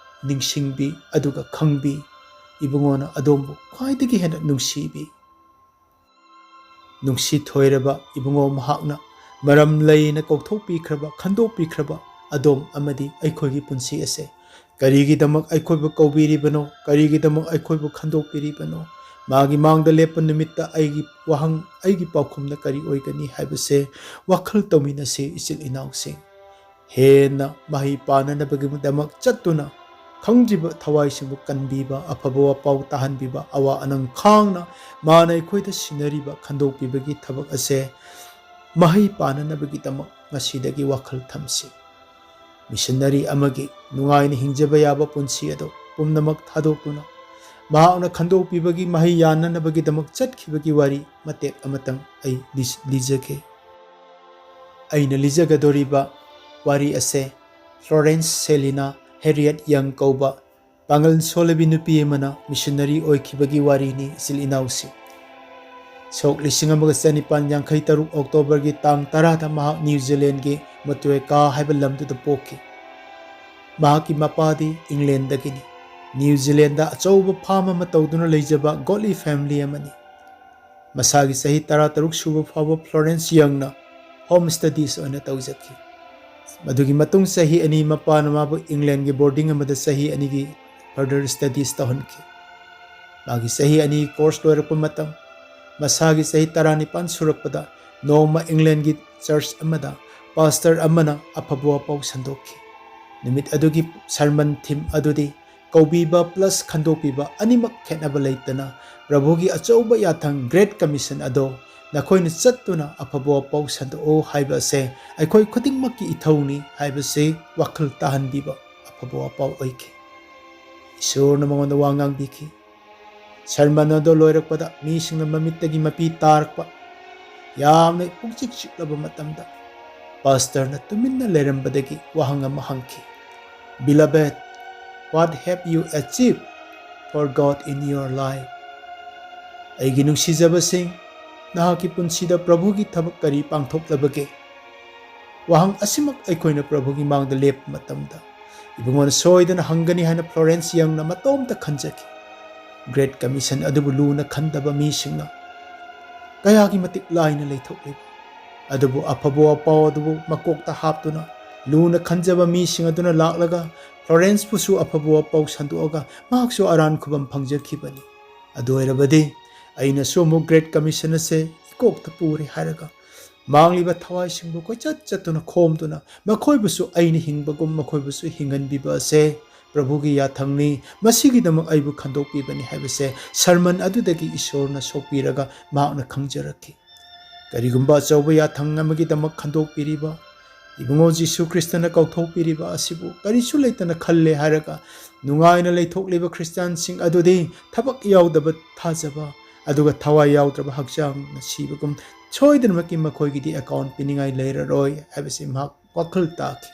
ꯅꯤꯡꯁꯤꯡꯕꯤ, ꯑꯗꯨꯒ ꯈꯪꯕꯤ꯫ ꯏꯕꯨꯡꯉꯣꯅ ꯑꯗꯣꯝꯕꯨ ꯈ꯭ꯋꯥꯏꯗꯒꯤ ꯍꯦꯟꯅ ꯅꯨꯡꯁꯤꯕꯤ꯫ ꯅꯨꯡꯁꯤ ꯊꯣꯏꯔꯕ ꯏꯕꯨꯡꯉꯣ ꯃꯍꯥꯛꯅ ꯃꯔꯝ ꯂꯩꯅ ꯀꯧꯊꯣꯛꯄꯤꯈ꯭ꯔꯕ, ꯈꯟꯗꯣꯛꯄꯤꯈ꯭ꯔꯕ ꯑꯗꯣꯝ ꯑꯃꯗꯤ ꯑꯩꯈꯣꯏꯒꯤ ꯄꯨꯟꯁꯤ ꯑꯁꯦ ꯀꯔꯤꯒꯤꯗꯃꯛ ꯑꯩꯈꯣꯏꯕꯨ ꯀꯧꯕꯤꯔꯤꯕꯅꯣ, ꯀꯔꯤꯒꯤꯗꯃꯛ ꯑꯩꯈꯣꯏꯕꯨ ꯈꯟꯗꯣꯛꯄꯤꯔꯤꯕꯅꯣ? ꯃꯥꯒꯤ ꯃꯥꯡꯗ ꯂꯦꯞꯄ ꯅꯨꯃꯤꯠꯇ ꯑꯩꯒꯤ ꯋꯥꯍꯪ, ꯑꯩꯒꯤ ꯄꯥꯎꯈꯨꯝꯅ ꯀꯔꯤ ꯑꯣꯏꯒꯅꯤ ꯍꯥꯏꯕꯁꯦ ꯋꯥꯈꯜ ꯇꯧꯃꯤꯟꯅꯁꯤ, ꯏꯆꯤꯜ ꯏꯅꯥꯎꯁꯤꯡ꯫ ꯍꯦꯟꯅ ꯃꯍꯩ ꯄꯥꯅꯅꯕꯒꯤꯗꯃꯛ ꯆꯠꯇꯨꯅ ꯈꯪꯗ꯭ꯔꯤꯕ ꯊꯋꯥꯏꯁꯤꯡꯕꯨ ꯀꯟꯕꯤꯕ, ꯑꯐꯕ ꯋꯥꯄꯥꯎ ꯇꯥꯍꯟꯕꯤꯕ, ꯑꯋꯥ ꯑꯅꯪ ꯈꯥꯡꯅ ꯃꯥꯅ ꯑꯩꯈꯣꯏꯗ ꯁꯤꯟꯅꯔꯤꯕ ꯈꯟꯗꯣꯛꯄꯤꯕꯒꯤ ꯊꯕꯛ ꯑꯁꯦ ꯃꯍꯩ ꯄꯥꯅꯅꯕꯒꯤꯗꯃꯛ ꯉꯁꯤꯗꯒꯤ ꯋꯥꯈꯜ ꯊꯝꯁꯤ꯫ ꯃꯤꯁꯟꯅꯔꯤ ꯑꯃꯒꯤ ꯅꯨꯡꯉꯥꯏꯅ ꯍꯤꯡꯖꯕ ꯌꯥꯕ ꯄꯨꯟꯁꯤ ꯑꯗꯨ ꯄꯨꯝꯅꯃꯛ ꯊꯥꯗꯣꯛꯇꯨꯅ ꯃꯍꯥꯛꯅ ꯈꯟꯗꯣꯛꯄꯤꯕꯒꯤ ꯃꯍꯩ ꯌꯥꯅꯅꯕꯒꯤꯗꯃꯛ ꯆꯠꯈꯤꯕꯒꯤ ꯋꯥꯔꯤ ꯃꯇꯦꯛ ꯑꯃꯇꯪ ꯑꯩ ꯂꯤꯖ-, ꯂꯤꯖꯒꯦ꯫ ꯑꯩꯅ ꯂꯤꯖꯒꯗꯧꯔꯤꯕ ꯋꯥꯔꯤ ꯑꯁꯦ ꯐ꯭ꯂꯣꯔꯦꯟꯁ ꯁꯦꯂꯤꯅꯥ ꯍꯦꯔꯤꯌꯠ ꯌꯪ ꯀꯧꯕ ꯄꯥꯡꯒꯜ ꯁꯣꯜꯂꯕꯤ ꯅꯨꯄꯤ ꯑꯃꯅ ꯃꯤꯁꯟꯅꯔꯤ ꯑꯣꯏꯈꯤꯕꯒꯤ ꯋꯥꯔꯤꯅꯤ, ꯏꯆꯤꯜ ꯏꯅꯥꯎꯁꯤꯡ꯫ ꯁꯣꯛ ꯂꯤꯁꯤꯡ ꯑꯃꯒ ꯆꯅꯤꯄꯥꯟ ꯌꯥꯡꯈꯩ ꯇꯔꯨꯛ ꯑꯣꯛꯇꯣꯕꯔꯒꯤ ꯇꯥꯡ ꯇꯔꯥꯗ ꯃꯍꯥꯛ ꯅ꯭ꯌꯨ ꯖꯤꯂꯦꯟꯒꯤ ꯃꯣꯇ꯭ꯔꯦꯀꯥ ꯍꯥꯏꯕ ꯂꯝꯗꯨꯗ ꯄꯣꯛꯈꯤ꯫ ꯃꯍꯥꯛꯀꯤ ꯃꯄꯥꯗꯤ ꯏꯪꯂꯦꯟꯗꯒꯤꯅꯤ꯫ ꯅ꯭ꯌꯨ ꯖꯤꯂꯦꯟꯗ ꯑꯆꯧꯕ ꯐꯥꯝ ꯑꯃ ꯇꯧꯗꯨꯅ ꯂꯩꯖꯕ ꯒꯣꯗꯂꯤ ꯐꯦꯃꯤꯂꯤ ꯑꯃꯅꯤ꯫ ꯃꯁꯥꯒꯤ ꯆꯍꯤ ꯇꯔꯥꯇꯔꯨꯛ ꯁꯨꯕ ꯐꯥꯎꯕ ꯐ꯭ꯂꯣꯔꯦꯟꯁ ꯌꯪꯅ ꯍꯣꯝ ꯁ꯭ꯇꯗꯤꯁ ꯑꯣꯏꯅ ꯇꯧꯖꯈꯤ꯫ ꯃꯗꯨꯒꯤ ꯃꯇꯨꯡ ꯆꯍꯤ ꯑꯅꯤ ꯃꯄꯥꯅ ꯃꯥꯕꯨ ꯏꯪꯂꯦꯟꯒꯤ ꯕꯣꯔꯗꯤꯡ ꯑꯃꯗ ꯆꯍꯤ ꯑꯅꯤꯒꯤ ꯐꯔꯗꯔ ꯁ꯭ꯇꯗꯤꯁ ꯇꯧꯍꯟꯈꯤ꯫ ꯃꯥꯒꯤ ꯆꯍꯤ ꯑꯅꯤꯒꯤ ꯀꯣꯔꯁ ꯂꯣꯏꯔꯛꯄ ꯃꯇꯝ, ꯃꯁꯥꯒꯤ ꯆꯍꯤ ꯇꯔꯥꯅꯤꯄꯥꯟ ꯁꯨꯔꯛꯄꯗ ꯅꯣꯡꯃ ꯏꯪꯂꯦꯟꯒꯤ ꯆꯔꯆ ꯑꯃꯗ ꯄꯥꯁꯇꯔ ꯑꯃꯅ ꯑꯐꯕ ꯋꯥꯄꯥꯎ ꯁꯟꯗꯣꯛꯈꯤ꯫ ꯅꯨꯃꯤꯠ ꯑꯗꯨꯒꯤ ꯁꯔꯃꯟ ꯊꯤꯝ ꯑꯗꯨꯗꯤ ꯀꯧꯕꯤꯕ ꯄ꯭ꯂꯁ ꯈꯟꯗꯣꯛꯄꯤꯕ ꯑꯅꯤꯃꯛ ꯈꯦꯠꯅꯕ ꯂꯩꯇꯅ ꯄ꯭ꯔꯚꯨꯒꯤ ꯑꯆꯧꯕ ꯌꯥꯊꯪ, ꯒ꯭ꯔꯦꯠ ꯀꯃꯤꯁꯟ ꯑꯗꯣ ꯅꯈꯣꯏꯅ ꯆꯠꯇꯨꯅ ꯑꯐꯕ ꯋꯥꯄꯥꯎ ꯁꯟꯗꯣꯛꯎ ꯍꯥꯏꯕ ꯑꯁꯦ ꯑꯩꯈꯣꯏ ꯈꯨꯗꯤꯡꯃꯛꯀꯤ ꯏꯊꯧꯅꯤ ꯍꯥꯏꯕꯁꯤ ꯋꯥꯈꯜ ꯇꯥꯍꯟꯕꯤꯕ ꯑꯐꯕ ꯋꯥꯄꯥꯎ ꯑꯣꯏꯈꯤ꯫ ꯏꯁꯣꯔꯅ ꯃꯉꯣꯟꯗ ꯋꯥ ꯉꯥꯡꯕꯤꯈꯤ꯫ ꯁꯔꯃꯟ ꯑꯗꯣ ꯂꯣꯏꯔꯛꯄꯗ ꯃꯤꯁꯤꯡꯅ ꯃꯃꯤꯠꯇꯒꯤ ꯃꯄꯤ ꯇꯥꯔꯛꯄ, ꯌꯥꯝꯅ ꯄꯨꯛꯆꯤꯛ ꯆꯤꯛꯂꯕ ꯃꯇꯝꯗ ꯄꯥꯁꯇꯔꯅ ꯇꯨꯃꯤꯟꯅ ꯂꯩꯔꯝꯕꯗꯒꯤ ꯋꯥꯍꯪ ꯑꯃ ꯍꯪꯈꯤ, "Beloved, what have you achieved for God in your life?" ꯑꯩꯒꯤ ꯅꯨꯡꯁꯤꯖꯕꯁꯤꯡ, ꯅꯍꯥꯛꯀꯤ ꯄꯨꯟꯁꯤꯗ ꯄ꯭ꯔꯚꯨꯒꯤ ꯊꯕꯛ ꯀꯔꯤ ꯄꯥꯡꯊꯣꯛꯂꯕꯒꯦ? ꯋꯥꯍꯪ ꯑꯁꯤꯃꯛ ꯑꯩꯈꯣꯏꯅ ꯄ꯭ꯔꯚꯨꯒꯤ ꯃꯥꯡꯗ ꯂꯦꯞꯄ ꯃꯇꯝꯗ ꯏꯕꯨꯡꯉꯣꯅ ꯁꯣꯏꯗꯅ ꯍꯪꯒꯅꯤ ꯍꯥꯏꯅ ꯐ꯭ꯂꯣꯔꯦꯟꯁ ꯌꯪꯅ ꯃꯇꯣꯝꯇ ꯈꯟꯖꯈꯤ꯫ ꯒ꯭ꯔꯦꯠ ꯀꯃꯤꯁꯟ ꯑꯗꯨꯕꯨ ꯂꯨꯅ ꯈꯟꯗꯕ ꯃꯤꯁꯤꯡꯅ ꯀꯌꯥꯒꯤ ꯃꯇꯤꯛ ꯂꯥꯏꯅ ꯂꯩꯊꯣꯛꯂꯤꯕ꯫ ꯑꯗꯨꯕꯨ ꯑꯐꯕ ꯋꯥꯄꯥꯎ ꯑꯗꯨꯕꯨ ꯃꯀꯣꯛꯇ ꯍꯥꯞꯇꯨꯅ ꯂꯨꯅ ꯈꯟꯖꯕ ꯃꯤꯁꯤꯡ ꯑꯗꯨꯅ ꯂꯥꯛꯂꯒ ꯐ꯭ꯂꯣꯔꯦꯟꯁꯄꯨꯁꯨ ꯑꯐꯕ ꯋꯥꯄꯥꯎ ꯁꯟꯗꯣꯛꯑꯒ ꯃꯍꯥꯛꯁꯨ ꯑꯔꯥꯟ ꯈꯨꯕꯝ ꯐꯪꯖꯈꯤꯕꯅꯤ꯫ ꯑꯗꯨ ꯑꯣꯏꯔꯕꯗꯤ ꯑꯩꯅꯁꯨ ꯑꯃꯨꯛ ꯒ꯭ꯔꯦꯠ ꯀꯃꯤꯁꯟ ꯑꯁꯦ ꯏꯀꯣꯛꯇ ꯄꯨꯔꯦ ꯍꯥꯏꯔꯒ ꯃꯥꯡꯂꯤꯕ ꯊꯋꯥꯏꯁꯤꯡꯕꯨ ꯀꯣꯏꯆꯠ ꯆꯠꯇꯨꯅ ꯈꯣꯝꯗꯨꯅ ꯃꯈꯣꯏꯕꯨꯁꯨ ꯑꯩꯅ ꯍꯤꯡꯕꯒꯨꯝ ꯃꯈꯣꯏꯕꯨꯁꯨ ꯍꯤꯡꯍꯟꯕꯤꯕ ꯑꯁꯦ ꯄ꯭ꯔꯚꯨꯒꯤ ꯌꯥꯊꯪꯅꯤ, ꯃꯁꯤꯒꯤꯗꯃꯛ ꯑꯩꯕꯨ ꯈꯟꯗꯣꯛꯄꯤꯕꯅꯤ ꯍꯥꯏꯕꯁꯦ ꯁꯔꯃꯟ ꯑꯗꯨꯗꯒꯤ ꯏꯁꯣꯔꯅ ꯁꯣꯛꯄꯤꯔꯒ ꯃꯍꯥꯛꯅ ꯈꯪꯖꯔꯛꯈꯤ꯫ ꯀꯔꯤꯒꯨꯝꯕ ꯑꯆꯧꯕ ꯌꯥꯊꯪ ꯑꯃꯒꯤꯗꯃꯛ ꯈꯟꯗꯣꯛꯄꯤꯔꯤꯕ ꯏꯕꯨꯡꯉꯣ ꯖꯤꯁꯨ ꯈ꯭ꯔꯤꯁꯇꯅ ꯀꯧꯊꯣꯛꯄꯤꯔꯤꯕ ꯑꯁꯤꯕꯨ ꯀꯔꯤꯁꯨ ꯂꯩꯇꯅ ꯈꯜꯂꯦ ꯍꯥꯏꯔꯒ ꯅꯨꯡꯉꯥꯏꯅ ꯂꯩꯊꯣꯛꯂꯤꯕ ꯈ꯭ꯔꯤꯁꯇꯤꯌꯥꯟꯁꯤꯡ ꯑꯗꯨꯗꯤ ꯊꯕꯛ ꯌꯥꯎꯗꯕ ꯊꯥꯖꯕ ꯑꯗꯨꯒ ꯊꯋꯥꯏ ꯌꯥꯎꯗ꯭ꯔꯕ ꯍꯛꯆꯥꯡꯅ ꯁꯤꯕꯒꯨꯝ ꯁꯣꯏꯗꯅꯃꯛꯀꯤ ꯃꯈꯣꯏꯒꯤꯗꯤ ꯑꯦꯀꯥꯎꯟ ꯄꯤꯅꯤꯡꯉꯥꯏ ꯂꯩꯔꯔꯣꯏ ꯍꯥꯏꯕꯁꯤ ꯃꯍꯥꯛ ꯋꯥꯈꯜ ꯇꯥꯈꯤ꯫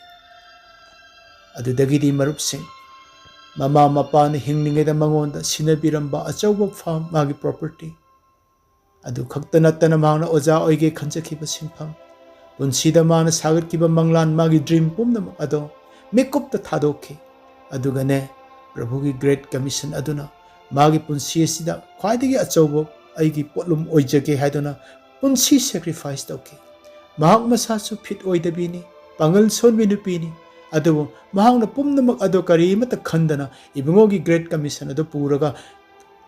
ꯑꯗꯨꯗꯒꯤꯗꯤ ꯃꯔꯨꯞꯁꯤꯡ, ꯃꯃꯥ ꯃꯄꯥꯅ ꯍꯤꯡꯂꯤꯉꯩꯗ ꯃꯉꯣꯟꯗ ꯁꯤꯟꯅꯕꯤꯔꯝꯕ ꯑꯆꯧꯕ ꯐꯥꯔꯝ, ꯃꯥꯒꯤ ꯄ꯭ꯔꯣꯄꯔꯇꯤ, ꯑꯗꯨ ꯈꯛꯇ ꯅꯠꯇꯅ ꯃꯍꯥꯛꯅ ꯑꯣꯖꯥ ꯑꯣꯏꯒꯦ ꯈꯟꯖꯈꯤꯕ ꯁꯤꯟꯐꯝ, ꯄꯨꯟꯁꯤꯗ ꯃꯥꯅ ꯁꯥꯒꯠꯈꯤꯕ ꯃꯪꯂꯥꯟ, ꯃꯥꯒꯤ ꯗ꯭ꯔꯤꯝ ꯄꯨꯝꯅꯃꯛ ꯑꯗꯣ ꯃꯤꯀꯨꯞꯇ ꯊꯥꯗꯣꯛꯈꯤ꯫ ꯑꯗꯨꯒꯅꯦ, ꯄ꯭ꯔꯚꯨꯒꯤ ꯒ꯭ꯔꯦꯠ ꯀꯃꯤꯁꯟ ꯑꯗꯨꯅ ꯃꯥꯒꯤ ꯄꯨꯟꯁꯤ ꯑꯁꯤꯗ ꯈ꯭ꯋꯥꯏꯗꯒꯤ ꯑꯆꯧꯕ ꯑꯩꯒꯤ ꯄꯣꯠꯂꯨꯝ ꯑꯣꯏꯖꯒꯦ ꯍꯥꯏꯗꯨꯅ ꯄꯨꯟꯁꯤ ꯁꯦꯀ꯭ꯔꯤꯐꯥꯏꯁ ꯇꯧꯈꯤ꯫ ꯃꯍꯥꯛ ꯃꯁꯥꯁꯨ ꯐꯤꯠ ꯑꯣꯏꯗꯕꯤꯅꯤ, ꯄꯥꯡꯒꯜ ꯁꯣꯟꯕꯤ ꯅꯨꯄꯤꯅꯤ꯫ ꯑꯗꯨꯕꯨ ꯃꯍꯥꯛꯅ ꯄꯨꯝꯅꯃꯛ ꯑꯗꯨ ꯀꯔꯤꯃꯠꯇ ꯈꯟꯗꯅ ꯏꯕꯨꯡꯉꯣꯒꯤ ꯒ꯭ꯔꯦꯠ ꯀꯃꯤꯁꯟ ꯑꯗꯨ ꯄꯨꯔꯒ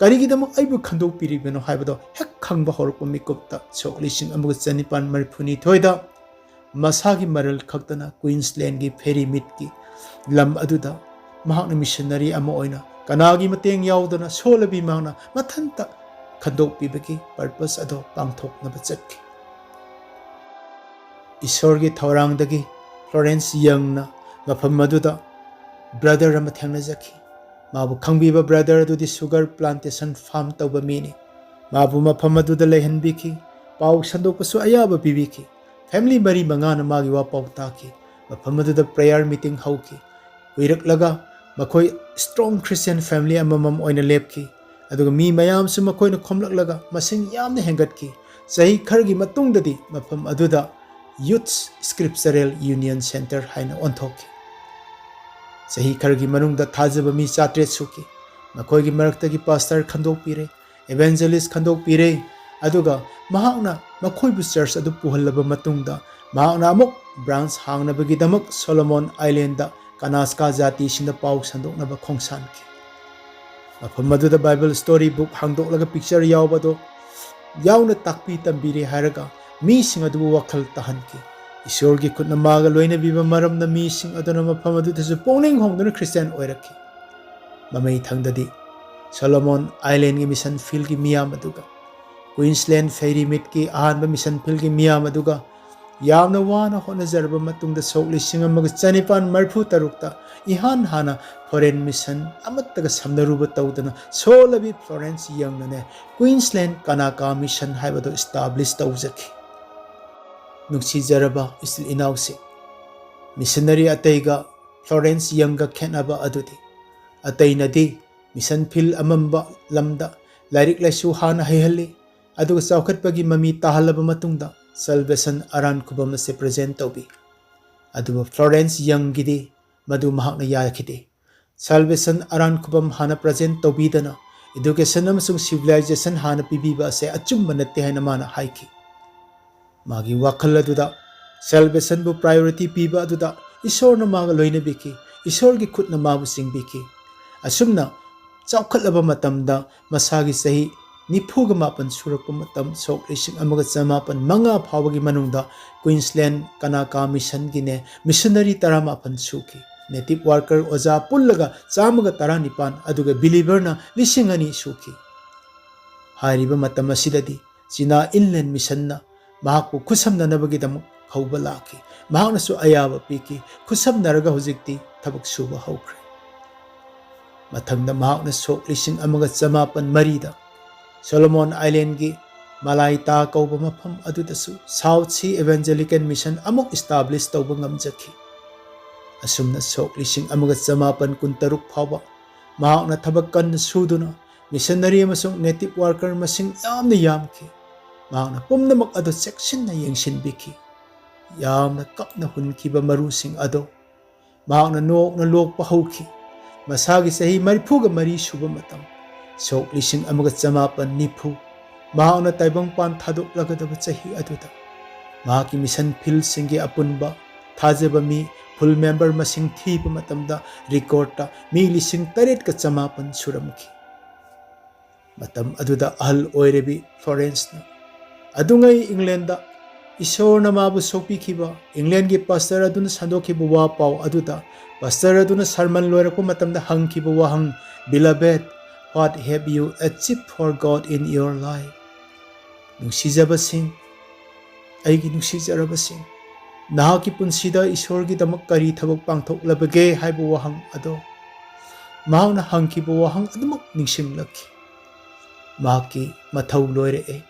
ꯀꯔꯤꯒꯤꯗꯃꯛ ꯑꯩꯕꯨ ꯈꯟꯗꯣꯛꯄꯤꯔꯤꯕꯅꯣ ꯍꯥꯏꯕꯗꯣ ꯍꯦꯛ ꯈꯪꯕ ꯍꯧꯔꯛꯄ ꯃꯤꯀꯨꯞꯇ ꯁꯣꯛ ꯂꯤꯁꯤꯡ ꯑꯃꯒ ꯆꯅꯤꯄꯥꯟ ꯃꯔꯤꯐꯨꯅꯤꯊꯣꯏꯗ ꯃꯁꯥꯒꯤ ꯃꯔꯜ ꯈꯛꯇꯅ ꯀ꯭ꯋꯤꯟꯁꯂꯦꯟꯒꯤ ꯐꯦꯔꯤ ꯃꯤꯠꯀꯤ ꯂꯝ ꯑꯗꯨꯗ ꯃꯍꯥꯛꯅ ꯃꯤꯁꯟꯅꯔꯤ ꯑꯃ ꯑꯣꯏꯅ ꯀꯅꯥꯒꯤ ꯃꯇꯦꯡ ꯌꯥꯎꯗꯅ ꯁꯣꯜꯂꯕꯤ ꯃꯍꯥꯛꯅ ꯃꯊꯟꯇ ꯈꯟꯗꯣꯛꯄꯤꯕꯒꯤ ꯄꯔꯄꯁ ꯑꯗꯣ ꯄꯥꯡꯊꯣꯛꯅꯕ ꯆꯠꯈꯤ꯫ ꯏꯁꯣꯔꯒꯤ ꯊꯧꯔꯥꯡꯗꯒꯤ ꯐ꯭ꯂꯣꯔꯦꯟꯁ ꯌꯪꯅ ꯃꯐꯝ ꯑꯗꯨꯗ ꯕ꯭ꯔꯗꯔ ꯑꯃ ꯊꯦꯡꯅꯖꯈꯤ꯫ ꯃꯥꯕꯨ ꯈꯪꯕꯤꯕ ꯕ꯭ꯔꯗꯔ ꯑꯗꯨꯗꯤ ꯁꯨꯒꯔ ꯄ꯭ꯂꯥꯟꯇꯦꯁꯟ ꯐꯥꯔꯝ ꯇꯧꯕ ꯃꯤꯅꯤ꯫ ꯃꯥꯕꯨ ꯃꯐꯝ ꯑꯗꯨꯗ ꯂꯩꯍꯟꯕꯤꯈꯤ꯫ ꯄꯥꯎ ꯁꯟꯗꯣꯛꯄꯁꯨ ꯑꯌꯥꯕ ꯄꯤꯕꯤꯈꯤ꯫ Family ꯃꯔꯤ ꯃꯉꯥꯅ ꯃꯥꯒꯤ ꯋꯥ ꯄꯥꯎ ꯇꯥꯈꯤ꯫ ꯃꯐꯝ ꯑꯗꯨꯗ prayer meeting ꯍꯧꯈꯤ꯫ ꯀꯨꯏꯔꯛꯂꯒ ꯃꯈꯣꯏ strong Christian family ꯑꯃꯃꯝ ꯑꯣꯏꯅ ꯂꯦꯞꯈꯤ꯫ ꯑꯗꯨꯒ ꯃꯤ ꯃꯌꯥꯝꯁꯨ ꯃꯈꯣꯏꯅ ꯈꯣꯝꯂꯛꯂꯒ ꯃꯁꯤꯡ ꯌꯥꯝꯅ ꯍꯦꯟꯒꯠꯈꯤ꯫ ꯆꯍꯤ ꯈꯔꯒꯤ ꯃꯇꯨꯡꯗꯗꯤ ꯃꯐꯝ ꯑꯗꯨꯗ Youth Scriptural Union Center ꯍꯥꯏꯅ ꯑꯣꯟꯊꯣꯛꯈꯤ꯫ ꯆꯍꯤ ꯈꯔꯒꯤ ꯃꯅꯨꯡꯗ ꯊꯥꯖꯕ ꯃꯤ ꯆꯥꯇ꯭ꯔꯦꯠ ꯁꯨꯈꯤ꯫ ꯃꯈꯣꯏꯒꯤ ꯃꯔꯛꯇꯒꯤ pastor ꯈꯟꯗꯣꯛꯄꯤꯔꯦ, evangelist ꯈꯟꯗꯣꯛꯄꯤꯔꯦ꯫ ꯑꯗꯨꯒ ꯃꯍꯥꯛꯅ ꯃꯈꯣꯏꯕꯨ church ꯑꯗꯨ ꯄꯨꯍꯜꯂꯕ ꯃꯇꯨꯡꯗ, ꯃꯍꯥꯛꯅ ꯑꯃꯨꯛ branch ꯍꯥꯡꯅꯕꯒꯤꯗꯃꯛ Solomon Island ꯀꯅꯥꯁꯀꯥ ꯖꯥꯇꯤꯁꯤꯡꯗ ꯄꯥꯎ ꯁꯟꯗꯣꯛꯅꯕ ꯈꯣꯡꯁꯥꯟꯈꯤ꯫ ꯃꯐꯝ ꯑꯗꯨꯗ Bible story book ꯍꯥꯡꯗꯣꯛꯂꯒ picture ꯌꯥꯎꯕꯗꯨ ꯌꯥꯎꯅ ꯇꯥꯛꯄꯤ ꯇꯝꯕꯤꯔꯦ ꯍꯥꯏꯔꯒ ꯃꯤꯁꯤꯡ ꯑꯗꯨꯕꯨ ꯋꯥꯈꯜ ꯇꯥꯍꯟꯈꯤ꯫ ꯏꯁꯣꯔꯒꯤ ꯈꯨꯠꯅ ꯃꯥꯒ ꯂꯣꯏꯅꯕꯤꯕ ꯃꯔꯝꯅ ꯃꯤꯁꯤꯡ ꯑꯗꯨꯅ ꯃꯐꯝ ꯑꯗꯨꯗꯁꯨ ꯄꯨꯛꯅꯤꯡ ꯍꯣꯡꯗꯨꯅ Christian ꯑꯣꯏꯔꯛꯈꯤ꯫ ꯃꯃꯩ ꯊꯪꯗꯗꯤ Solomon Island ꯒꯤ mission field ꯀꯤ ꯃꯤꯌꯥꯝ ꯑꯗꯨꯒ, Queensland ꯐꯦꯔꯤ ꯃꯤꯠꯀꯤ ꯑꯍꯥꯟꯕ mission field ꯀꯤ ꯃꯤꯌꯥꯝ ꯑꯗꯨꯒ ꯌꯥꯝꯅ ꯋꯥꯅ ꯍꯣꯠꯅꯖꯔꯕ ꯃꯇꯨꯡꯗ ꯁꯣꯛ ꯂꯤꯁꯤꯡ ꯑꯃꯒ ꯆꯅꯤꯄꯥꯟ ꯃꯔꯤꯐꯨ ꯇꯔꯨꯛꯇ ꯏꯍꯥꯟ ꯍꯥꯟꯅ foreign mission ꯑꯃꯠꯇꯒ ꯁꯝꯅꯔꯨꯕ ꯇꯧꯗꯅ ꯁꯣꯂꯕꯤ Florence Young ꯅꯅꯦ Queensland Kanaka Mission ꯍꯥꯏꯕꯗꯨ establish ꯇꯧꯖꯈꯤ꯫ ꯅꯨꯡꯁꯤꯖꯔꯕ ꯏꯆꯤꯜ ꯏꯅꯥꯎꯁꯤꯡ, missionary ꯑꯇꯩꯒ Florence Young ꯒ ꯈꯦꯠꯅꯕ ꯑꯗꯨꯗꯤ, ꯑꯇꯩꯅꯗꯤ mission field ꯑꯃꯝꯕ ꯂꯝꯗ ꯂꯥꯏꯔꯤꯛ ꯂꯥꯏꯁꯨ ꯍꯥꯟꯅ ꯍꯩꯍꯜꯂꯤ, ꯑꯗꯨꯒ ꯆꯥꯎꯈꯠꯄꯒꯤ ꯃꯃꯤ ꯇꯥꯍꯜꯂꯕ ꯃꯇꯨꯡꯗ Salvation ꯑꯔꯥꯟ ꯈꯨꯕꯝ ꯑꯁꯤ present ꯇꯧꯕꯤ꯫ ꯑꯗꯨꯕꯨ Florence Young ꯒꯤꯗꯤ ꯃꯗꯨ ꯃꯍꯥꯛꯅ ꯌꯥꯈꯤꯗꯦ꯫ Salvation ꯑꯔꯥꯟ ꯈꯨꯕꯝ ꯍꯥꯟꯅ present ꯇꯧꯕꯤꯗꯅ education ꯑꯃꯁꯨꯡ civilization ꯍꯥꯟꯅ ꯄꯤꯕꯤꯕ ꯑꯁꯦ ꯑꯆꯨꯝꯕ ꯅꯠꯇꯦ ꯍꯥꯏꯅ ꯃꯥꯅ ꯍꯥꯏꯈꯤ꯫ ꯃꯥꯒꯤ ꯋꯥꯈꯜ ꯑꯗꯨꯗ Salvation ꯕꯨ priority ꯄꯤꯕ ꯑꯗꯨꯗ ꯏꯁꯣꯔꯅ ꯃꯥꯒ ꯂꯣꯏꯅꯕꯤꯈꯤ, ꯏꯁꯣꯔꯒꯤ ꯈꯨꯠꯅ ꯃꯥꯕꯨ ꯆꯤꯡꯕꯤꯈꯤ꯫ ꯑꯁꯨꯝꯅ ꯆꯥꯎꯈꯠꯂꯕ ꯃꯇꯝꯗ ꯃꯁꯥꯒꯤ ꯆꯍꯤ ꯅꯤꯐꯨꯒ ꯃꯥꯄꯟ ꯁꯨꯔꯛꯄ ꯃꯇꯝ ꯁꯣꯛ ꯂꯤꯁꯤꯡ ꯑꯃꯒ ꯆꯃꯥꯄꯟ ꯃꯉꯥ ꯐꯥꯎꯕꯒꯤ ꯃꯅꯨꯡꯗ Queensland Kanaka Mission ꯒꯤꯅꯦ missionary ꯇꯔꯥꯃꯥꯄꯟ ꯁꯨꯈꯤ꯫ Native worker ꯑꯣꯖꯥ ꯄꯨꯜꯂꯒ ꯆꯥꯝꯃꯒ ꯇꯔꯥꯅꯤꯄꯥꯟ, ꯑꯗꯨꯒ believer ꯅ ꯂꯤꯁꯤꯡ ꯑꯅꯤ ꯁꯨꯈꯤ꯫ ꯍꯥꯏꯔꯤꯕ ꯃꯇꯝ ꯑꯁꯤꯗꯗꯤ China Inland Mission ꯅ ꯃꯍꯥꯛꯄꯨ ꯈꯨꯠꯁꯝꯅꯅꯕꯒꯤꯗꯃꯛ ꯀꯧꯕ ꯂꯥꯛꯈꯤ꯫ ꯃꯍꯥꯛꯅꯁꯨ ꯑꯌꯥꯕ ꯄꯤꯈꯤ꯫ ꯈꯨꯠꯁꯝꯅꯔꯒ ꯍꯧꯖꯤꯛꯇꯤ ꯊꯕꯛ ꯁꯨꯕ ꯍꯧꯈ꯭ꯔꯦ꯫ ꯃꯊꯪꯗ ꯃꯍꯥꯛꯅ ꯁꯣꯛ ꯂꯤꯁꯤꯡ ꯑꯃꯒ ꯆꯃꯥꯄꯟ ꯃꯔꯤꯗ Solomon Island ꯒꯤ ꯃꯂꯥꯏꯇꯥ ꯀꯧꯕ ꯃꯐꯝ ꯑꯗꯨꯗꯁꯨ South Sea Evangelical Mission ꯑꯃꯨꯛ establish ꯇꯧꯕ ꯉꯝꯖꯈꯤ꯫ ꯑꯁꯨꯝꯅ ꯁꯣꯛ ꯂꯤꯁꯤꯡ ꯑꯃꯒ ꯆꯃꯥꯄꯟ ꯀꯨꯟꯇꯔꯨꯛ ꯐꯥꯎꯕ ꯃꯍꯥꯛꯅ ꯊꯕꯛ ꯀꯟꯅ ꯁꯨꯗꯨꯅ missionary ꯑꯃꯁꯨꯡ native worker ꯃꯁꯤꯡ ꯌꯥꯝꯅ ꯌꯥꯝꯈꯤ꯫ ꯃꯍꯥꯛꯅ ꯄꯨꯝꯅꯃꯛ ꯑꯗꯨ ꯆꯦꯛꯁꯤꯟꯅ ꯌꯦꯡꯁꯤꯟꯕꯤꯈꯤ꯫ ꯌꯥꯝꯅ ꯀꯞꯅ ꯍꯨꯟꯈꯤꯕ ꯃꯔꯨꯁꯤꯡ ꯑꯗꯨ ꯃꯍꯥꯛꯅ ꯅꯣꯛꯅ ꯂꯣꯛꯄ ꯍꯧꯈꯤ꯫ ꯃꯁꯥꯒꯤ ꯆꯍꯤ ꯃꯔꯤꯐꯨꯒ ꯃꯔꯤ ꯁꯨꯕ ꯃꯇꯝ, ꯁꯣꯛ ꯂꯤꯁꯤꯡ ꯑꯃꯒ ꯆꯃꯥꯄꯟ ꯅꯤꯐꯨ, ꯃꯍꯥꯛꯅ ꯇꯥꯏꯕꯪꯄꯥꯟ ꯊꯥꯗꯣꯛꯂꯒꯗꯕ ꯆꯍꯤ ꯑꯗꯨꯗ, ꯃꯍꯥꯛꯀꯤ mission field ꯁꯤꯡꯒꯤ ꯑꯄꯨꯟꯕ ꯊꯥꯖꯕ ꯃꯤ full member ꯃꯁꯤꯡ ꯊꯤꯕ ꯃꯇꯝꯗ record ꯇ ꯃꯤ ꯂꯤꯁꯤꯡ ꯇꯔꯦꯠꯀ ꯆꯃꯥꯄꯟ ꯁꯨꯔꯝꯈꯤ꯫ ꯃꯇꯝ ꯑꯗꯨꯗ ꯑꯍꯜ ꯑꯣꯏꯔꯕꯤ ꯐ꯭ꯂꯣꯔꯦꯟꯁꯅ ꯑꯗꯨꯉꯩ ꯏꯪꯂꯦꯟꯗ ꯏꯁꯣꯔꯅ ꯃꯥꯕꯨ ꯁꯣꯛꯄꯤꯈꯤꯕ ꯏꯪꯂꯦꯟꯒꯤ ꯄꯥꯁꯇꯔ ꯑꯗꯨꯅ ꯁꯟꯗꯣꯛꯈꯤꯕ ꯋꯥ ꯄꯥꯎ ꯑꯗꯨꯗ, ꯄꯥꯁꯇꯔ ꯑꯗꯨꯅ ꯁꯔꯃꯟ ꯂꯣꯏꯔꯛꯄ ꯃꯇꯝꯗ ꯍꯪꯈꯤꯕ ꯋꯥꯍꯪ, "Beloved, what have you achieved for God in your life?" ꯅꯨꯡꯁꯤꯖꯕꯁꯤꯡ, ꯑꯩꯒꯤ ꯅꯨꯡꯁꯤꯖꯔꯕꯁꯤꯡ, ꯅꯍꯥꯛꯀꯤ ꯄꯨꯟꯁꯤꯗ ꯏꯁꯣꯔꯒꯤꯗꯃꯛ ꯀꯔꯤ ꯊꯕꯛ ꯄꯥꯡꯊꯣꯛꯂꯕꯒꯦ ꯍꯥꯏꯕ ꯋꯥꯍꯪ ꯑꯗꯣ ꯃꯍꯥꯛꯅ ꯍꯪꯈꯤꯕ ꯋꯥꯍꯪ ꯑꯗꯨꯃꯛ ꯅꯤꯡꯁꯤꯡꯂꯛꯈꯤ꯫ ꯃꯍꯥꯛꯀꯤ ꯃꯊꯧ ꯂꯣꯏꯔꯛꯑꯦ꯫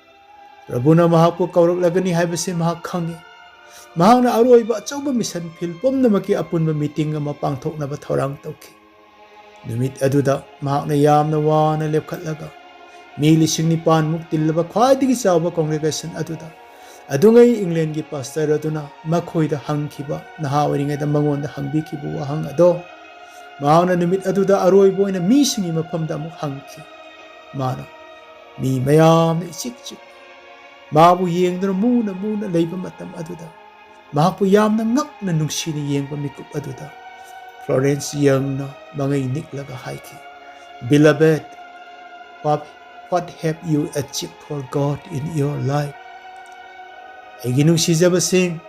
ꯄ꯭ꯔꯚꯨꯅ ꯃꯍꯥꯛꯄꯨ ꯀꯧꯔꯛꯂꯒꯅꯤ ꯍꯥꯏꯕꯁꯤ ꯃꯍꯥꯛ ꯈꯪꯏ꯫ ꯃꯍꯥꯛꯅ ꯑꯔꯣꯏꯕ ꯑꯆꯧꯕ mission field ꯄꯨꯝꯅꯃꯛꯀꯤ ꯑꯄꯨꯟꯕ meeting ꯑꯃ ꯄꯥꯡꯊꯣꯛꯅꯕ ꯊꯧꯔꯥꯡ ꯇꯧꯈꯤ꯫ ꯅꯨꯃꯤꯠ ꯑꯗꯨꯗ ꯃꯍꯥꯛꯅ ꯌꯥꯝꯅ ꯋꯥꯅ ꯂꯦꯞꯈꯠꯂꯒ ꯃꯤ ꯂꯤꯁꯤꯡ ꯅꯤꯄꯥꯟꯃꯨꯛ ꯇꯤꯜꯂꯕ ꯈ꯭ꯋꯥꯏꯗꯒꯤ ꯆꯥꯎꯕ congregation ꯑꯗꯨꯗ ꯑꯗꯨꯉꯩ ꯏꯪꯂꯦꯟꯒꯤ ꯄꯥꯁꯇꯔ ꯑꯗꯨꯅ ꯃꯈꯣꯏꯗ ꯍꯪꯈꯤꯕ, ꯅꯍꯥ ꯑꯣꯏꯔꯤꯉꯩꯗ ꯃꯉꯣꯟꯗ ꯍꯪꯕꯤꯈꯤꯕ ꯋꯥꯍꯪ ꯑꯗꯣ ꯃꯍꯥꯛꯅ ꯅꯨꯃꯤꯠ ꯑꯗꯨꯗ ꯑꯔꯣꯏꯕ ꯑꯣꯏꯅ ꯃꯤꯁꯤꯡꯒꯤ ꯃꯐꯝꯗ ꯑꯃꯨꯛ ꯍꯪꯈꯤ꯫ ꯃꯥꯅ ꯃꯤ ꯃꯌꯥꯝꯅ ꯏꯆꯤꯛ ꯆꯤꯛ ꯃꯥꯕꯨ ꯌꯦꯡꯗꯨꯅ ꯃꯨꯅ ꯃꯨꯅ ꯂꯩꯕ ꯃꯇꯝ ꯑꯗꯨꯗ ꯃꯍꯥꯛꯄꯨ ꯌꯥꯝꯅ ꯉꯛꯅ ꯅꯨꯡꯁꯤꯅ ꯌꯦꯡꯕ ꯃꯤꯀꯨꯞ ꯑꯗꯨꯗ ꯐ꯭ꯂꯣꯔꯦꯟꯁ ꯌꯪꯅ ꯃꯉꯩ ꯅꯤꯛꯂꯒ ꯍꯥꯏꯈꯤ, "Beloved, what, what have you achieved for God in your life?" ꯑꯩꯒꯤ ꯅꯨꯡꯁꯤꯖꯕꯁꯤꯡ,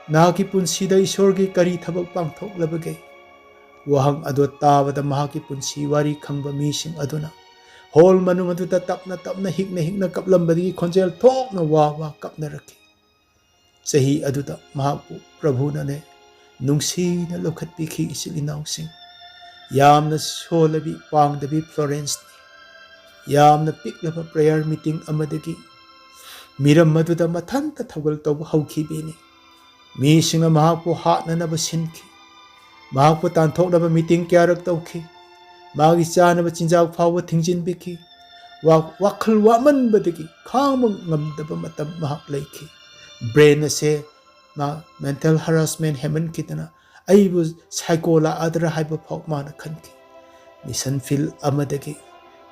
ꯅꯍꯥꯛꯀꯤ ꯄꯨꯟꯁꯤꯗ ꯏꯁꯣꯔꯒꯤ ꯀꯔꯤ ꯊꯕꯛ ꯄꯥꯡꯊꯣꯛꯂꯕꯒꯦ? ꯋꯥꯍꯪ ꯑꯗꯨ ꯇꯥꯕꯗ ꯃꯍꯥꯛꯀꯤ ꯄꯨꯟꯁꯤ ꯋꯥꯔꯤ ꯈꯪꯕ ꯃꯤꯁꯤꯡ ꯑꯗꯨꯅ ꯍꯣꯜ ꯃꯅꯨꯡ ꯑꯗꯨꯗ ꯇꯞꯅ ꯇꯞꯅ ꯍꯤꯛꯅ ꯍꯤꯛꯅ ꯀꯞꯂꯝꯕꯗꯒꯤ ꯈꯣꯟꯖꯦꯜ ꯊꯣꯛꯅ ꯋꯥ ꯋꯥ ꯀꯞꯅꯔꯛꯈꯤ꯫ ꯆꯍꯤ ꯑꯗꯨꯗ ꯃꯍꯥꯛꯄꯨ ꯄ꯭ꯔꯚꯨꯅꯅꯦ ꯅꯨꯡꯁꯤꯅ ꯂꯧꯈꯠꯄꯤꯈꯤ꯫ ꯏꯆꯤꯜ ꯏꯅꯥꯎꯁꯤꯡ, ꯌꯥꯝꯅ ꯁꯣꯜꯂꯕꯤ ꯄꯥꯡꯗꯕꯤ ꯐ꯭ꯂꯣꯔꯦꯟꯁꯅꯤ꯫ ꯌꯥꯝꯅ ꯄꯤꯛꯂꯕ prayer meeting ꯑꯃꯗꯒꯤ ꯃꯤꯔꯝ ꯑꯗꯨꯗ ꯃꯊꯟꯇ ꯊꯧꯒꯜ ꯇꯧꯕ ꯍꯧꯈꯤꯕꯅꯤ꯫ ꯃꯤꯁꯤꯡꯅ ꯃꯍꯥꯛꯄꯨ ꯍꯥꯠꯅꯅꯕ ꯁꯤꯟꯈꯤ꯫ ꯃꯍꯥꯛꯄꯨ ꯇꯥꯟꯊꯣꯛꯅꯕ ꯃꯤꯇꯤꯡ ꯀꯌꯥꯔꯛ ꯇꯧꯈꯤ꯫ ꯃꯥꯒꯤ ꯆꯥꯅꯕ ꯆꯤꯟꯖꯥꯛ ꯐꯥꯎꯕ ꯊꯤꯡꯖꯤꯟꯕꯤꯈꯤ꯫ ꯋꯥ-, ꯋꯥꯈꯜ ꯋꯥꯃꯟꯕꯗꯒꯤ ꯈꯥꯡꯕ ꯉꯝꯗꯕ ꯃꯇꯝ ꯃꯍꯥꯛ ꯂꯩꯈꯤ꯫ ꯕ꯭ꯔꯦꯟ ꯑꯁꯦ ꯃꯥ ꯃꯦꯟꯇꯦꯜ ꯍꯔꯥꯁꯃꯦꯟ ꯍꯦꯟꯃꯟꯈꯤꯗꯅ ꯑꯩꯕꯨ ꯁꯥꯏꯀꯣ ꯂꯥꯛꯑꯗ꯭ꯔꯥ ꯍꯥꯏꯕ ꯐꯥꯎ ꯃꯥꯅ ꯈꯟꯈꯤ꯫ ꯃꯤꯁꯟ ꯐꯤꯜ ꯑꯃꯗꯒꯤ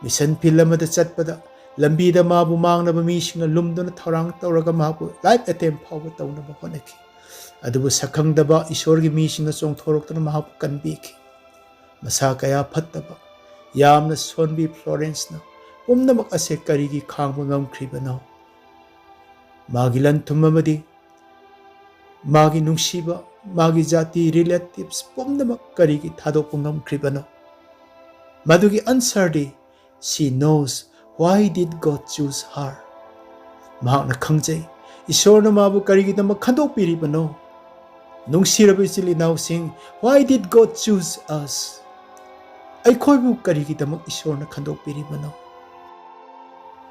ꯃꯤꯁꯟ ꯐꯤꯜ ꯑꯃꯗ ꯆꯠꯄꯗ ꯂꯝꯕꯤꯗ ꯃꯥꯕꯨ ꯃꯥꯡꯅꯕ ꯃꯤꯁꯤꯡꯅ ꯂꯨꯝꯗꯨꯅ ꯊꯧꯔꯥꯡ ꯇꯧꯔꯒ ꯃꯍꯥꯛꯄꯨ ꯂꯥꯏꯐ ꯑꯦꯇꯦꯝ ꯐꯥꯎꯕ ꯇꯧꯅꯕ ꯍꯣꯠꯅꯈꯤ꯫ ꯑꯗꯨꯕꯨ ꯁꯛꯈꯪꯗꯕ ꯏꯁꯣꯔꯒꯤ ꯃꯤꯁꯤꯡꯅ ꯆꯣꯡꯊꯣꯔꯛꯇꯨꯅ ꯃꯍꯥꯛꯄꯨ ꯀꯟꯕꯤꯈꯤ꯫ ꯃꯁꯥ ꯀꯌꯥ ꯐꯠꯇꯕ, ꯌꯥꯝꯅ ꯁꯣꯟꯕꯤ ꯐ꯭ꯂꯣꯔꯦꯟꯁꯅ ꯄꯨꯝꯅꯃꯛ ꯑꯁꯦ ꯀꯔꯤꯒꯤ ꯈꯥꯡꯕ ꯉꯝꯈ꯭ꯔꯤꯕꯅꯣ? ꯃꯥꯒꯤ ꯂꯟ ꯊꯨꯝ ꯑꯃꯗꯤ ꯃꯥꯒꯤ ꯅꯨꯡꯁꯤꯕ, ꯃꯥꯒꯤ ꯖꯥꯇꯤ, ꯔꯤꯂꯦꯇꯤꯚꯁ ꯄꯨꯝꯅꯃꯛ ꯀꯔꯤꯒꯤ ꯊꯥꯗꯣꯛꯄ ꯉꯝꯈ꯭ꯔꯤꯕꯅꯣ? ꯃꯗꯨꯒꯤ ꯑꯟꯁꯔꯗꯤ, "She knows why did God choose her?" ꯃꯍꯥꯛꯅ ꯈꯪꯖꯩ, ꯏꯁꯣꯔꯅ ꯃꯥꯕꯨ ꯀꯔꯤꯒꯤꯗꯃꯛ ꯈꯟꯗꯣꯛꯄꯤꯔꯤꯕꯅꯣ꯫ ꯅꯨꯡꯁꯤꯔꯕ ꯏꯆꯤꯜ ꯏꯅꯥꯎꯁꯤꯡ, "Why did God choose us?" ꯑꯩꯈꯣꯏꯕꯨ ꯀꯔꯤꯒꯤꯗꯃꯛ ꯏꯁꯣꯔꯅ ꯈꯟꯗꯣꯛꯄꯤꯔꯤꯕꯅꯣ?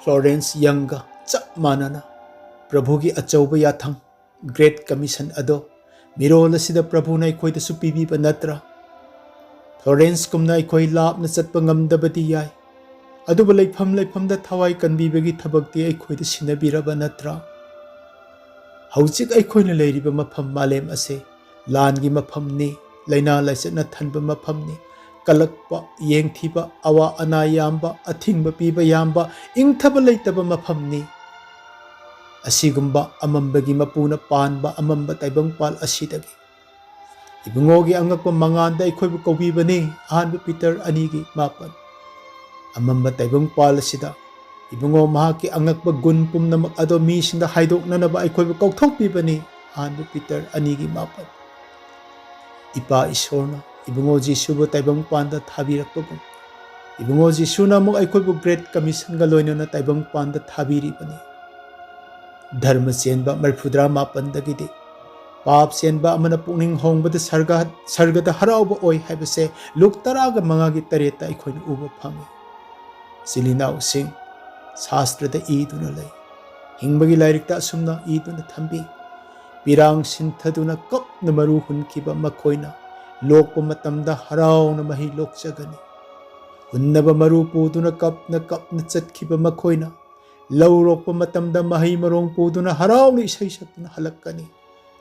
ꯐ꯭ꯂꯣꯔꯦꯟꯁ ꯌꯪꯒ ꯆꯞ ꯃꯥꯟꯅꯅ ꯄ꯭ꯔꯚꯨꯒꯤ ꯑꯆꯧꯕ ꯌꯥꯊꯪ, ꯒ꯭ꯔꯦꯠ ꯀꯃꯤꯁꯟ ꯑꯗꯣ ꯃꯤꯔꯣꯜ ꯑꯁꯤꯗ ꯄ꯭ꯔꯚꯨꯅ ꯑꯩꯈꯣꯏꯗꯁꯨ ꯄꯤꯕꯤꯕ ꯅꯠꯇ꯭ꯔꯥ? ꯐ꯭ꯂꯣꯔꯦꯟꯁꯀꯨꯝꯅ ꯑꯩꯈꯣꯏ ꯂꯥꯞꯅ ꯆꯠꯄ ꯉꯝꯗꯕꯗꯤ ꯌꯥꯏ, ꯑꯗꯨꯕꯨ ꯂꯩꯐꯝ ꯂꯩꯐꯝꯗ ꯊꯋꯥꯏ ꯀꯟꯕꯤꯕꯒꯤ ꯊꯕꯛꯇꯤ ꯑꯩꯈꯣꯏꯗ ꯁꯤꯟꯅꯕꯤꯔꯕ ꯅꯠꯇ꯭ꯔꯥ? ꯍꯧꯖꯤꯛ ꯑꯩꯈꯣꯏꯅ ꯂꯩꯔꯤꯕ ꯃꯐꯝ ꯃꯥꯂꯦꯝ ꯑꯁꯦ ꯂꯥꯟꯒꯤ ꯃꯐꯝꯅꯤ, ꯂꯥꯏꯅꯥ ꯂꯥꯏꯆꯠꯅ ꯊꯟꯕ ꯃꯐꯝꯅꯤ, ꯀꯜꯂꯛꯄ, ꯌꯦꯡꯊꯤꯕ, ꯑꯋꯥ ꯑꯅꯥ ꯌꯥꯝꯕ, ꯑꯊꯤꯡꯕ ꯄꯤꯕ ꯌꯥꯝꯕ, ꯏꯪꯊꯕ ꯂꯩꯇꯕ ꯃꯐꯝꯅꯤ꯫ ꯑꯁꯤꯒꯨꯝꯕ ꯑꯃꯝꯕꯒꯤ ꯃꯄꯨꯅ ꯄꯥꯟꯕ ꯑꯃꯝꯕ ꯇꯥꯏꯕꯪꯄꯥꯜ ꯑꯁꯤꯗꯒꯤ ꯏꯕꯨꯡꯉꯣꯒꯤ ꯑꯉꯛꯄ ꯃꯉꯥꯟꯗ ꯑꯩꯈꯣꯏꯕꯨ ꯀꯧꯕꯤꯕꯅꯤ꯫ ꯑꯍꯥꯟꯕ ꯄꯤꯇꯔ ꯑꯅꯤꯒꯤ ꯃꯥꯄꯟ꯫ ꯑꯃꯝꯕ ꯇꯥꯏꯕꯪꯄꯥꯜ ꯑꯁꯤꯗ ꯏꯕꯨꯡꯉꯣ ꯃꯍꯥꯛꯀꯤ ꯑꯉꯛꯄ ꯒꯨꯟ ꯄꯨꯝꯅꯃꯛ ꯑꯗꯣ ꯃꯤꯁꯤꯡꯗ ꯍꯥꯏꯗꯣꯛꯅꯅꯕ ꯑꯩꯈꯣꯏꯕꯨ ꯀꯧꯊꯣꯛꯄꯤꯕꯅꯤ꯫ ꯑꯍꯥꯟꯕ ꯄꯤꯇꯔ ꯑꯅꯤꯒꯤ ꯃꯥꯄꯟ꯫ ꯏꯄꯥ ꯏꯁꯣꯔꯅ ꯏꯕꯨꯡꯉꯣ ꯖꯤꯁꯨꯕꯨ ꯇꯥꯏꯕꯪꯄꯥꯟꯗ ꯊꯥꯕꯤꯔꯛꯄꯒꯨꯝ, ꯏꯕꯨꯡꯉꯣ ꯖꯤꯁꯨꯅ ꯑꯃꯨꯛ ꯑꯩꯈꯣꯏꯕꯨ ꯒ꯭ꯔꯦꯠ ꯀꯃꯤꯁꯟꯒ ꯂꯣꯏꯅꯅ ꯇꯥꯏꯕꯪꯄꯥꯟꯗ ꯊꯥꯕꯤꯔꯤꯕꯅꯤ꯫ ꯙꯔꯃ ꯆꯦꯟꯕ ꯃꯔꯤꯐꯨꯇꯔꯥ ꯃꯥꯄꯟꯗꯒꯤꯗꯤ, "ꯄꯥꯞ ꯆꯦꯟꯕ ꯑꯃꯅ ꯄꯨꯛꯅꯤꯡ ꯍꯣꯡꯕꯗ ꯁꯔꯒ-, ꯁꯔꯒꯗ ꯍꯔꯥꯎꯕ ꯑꯣꯏ" ꯍꯥꯏꯕꯁꯦ ꯂꯨꯛ ꯇꯔꯥꯒ ꯃꯉꯥꯒꯤ ꯇꯔꯦꯠꯇ ꯑꯩꯈꯣꯏꯅ ꯎꯕ ꯐꯪꯉꯤ꯫ ꯏꯆꯤꯜ ꯏꯅꯥꯎꯁꯤꯡ, ꯁꯥꯁꯇ꯭ꯔꯗ ꯏꯗꯨꯅ ꯂꯩ, ꯍꯤꯡꯕꯒꯤ ꯂꯥꯏꯔꯤꯛꯇ ꯑꯁꯨꯝꯅ ꯏꯗꯨꯅ ꯊꯝꯕꯤ, "ꯄꯤꯔꯥꯡ ꯁꯤꯟꯊꯗꯨꯅ ꯀꯞꯅ ꯃꯔꯨ ꯍꯨꯟꯈꯤꯕ ꯃꯈꯣꯏꯅ ꯂꯣꯛꯄ ꯃꯇꯝꯗ ꯍꯔꯥꯎꯅ ꯃꯍꯩ ꯂꯣꯛꯆꯒꯅꯤ꯫ ꯍꯨꯟꯅꯕ ꯃꯔꯨ ꯄꯨꯗꯨꯅ ꯀꯞꯅ ꯀꯞꯅ ꯆꯠꯈꯤꯕ ꯃꯈꯣꯏꯅ ꯂꯧ ꯂꯣꯛꯄ ꯃꯇꯝꯗ ꯃꯍꯩ ꯃꯔꯣꯡ ꯄꯨꯗꯨꯅ ꯍꯔꯥꯎꯅ ꯏꯁꯩ ꯁꯛꯇꯨꯅ ꯍꯜꯂꯛꯀꯅꯤ"꯫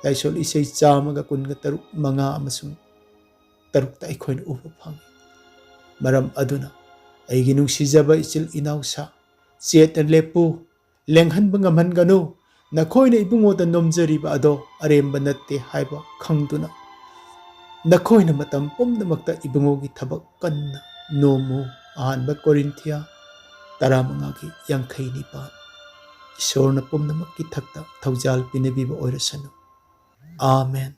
ꯂꯥꯏꯁꯣꯟ ꯏꯁꯩ ꯆꯥꯝꯃꯒ ꯀꯨꯟꯒ ꯇꯔꯨꯛ, ꯃꯉꯥ ꯑꯃꯁꯨꯡ ꯇꯔꯨꯛꯇ ꯑꯩꯈꯣꯏꯅ ꯎꯕ ꯐꯪꯏ꯫ ꯃꯔꯝ ꯑꯗꯨꯅ, ꯑꯩꯒꯤ ꯅꯨꯡꯁꯤꯖꯕ ꯏꯆꯤꯜ ꯏꯅꯥꯎꯁꯥ, ꯆꯦꯠꯅ ꯂꯦꯞꯄꯨ, ꯂꯦꯡꯍꯟꯕ ꯉꯝꯍꯟꯒꯅꯨ꯫ ꯅꯈꯣꯏꯅ ꯏꯕꯨꯡꯉꯣꯗ ꯅꯣꯝꯖꯔꯤꯕ ꯑꯗꯣ ꯑꯔꯦꯝꯕ ꯅꯠꯇꯦ ꯍꯥꯏꯕ ꯈꯪꯗꯨꯅ, ꯅꯈꯣꯏꯅ ꯃꯇꯝ ꯄꯨꯝꯅꯃꯛꯇ ꯏꯕꯨꯡꯉꯣꯒꯤ ꯊꯕꯛ ꯀꯟꯅ ꯅꯣꯝꯃꯨ꯫ ꯑꯍꯥꯟꯕ ꯀꯣꯔꯤꯟꯊꯤꯌꯥ ꯇꯔꯥꯃꯉꯥꯒꯤ ꯌꯥꯡꯈꯩ ꯅꯤꯄꯥꯟ꯫ ꯏꯁꯣꯔꯅ ꯄꯨꯝꯅꯃꯛꯀꯤ ꯊꯛꯇ ꯊꯧꯖꯥꯜ ꯄꯤꯅꯕꯤꯕ ꯑꯣꯏꯔꯁꯅꯨ꯫ ꯑꯥꯃꯦꯟ꯫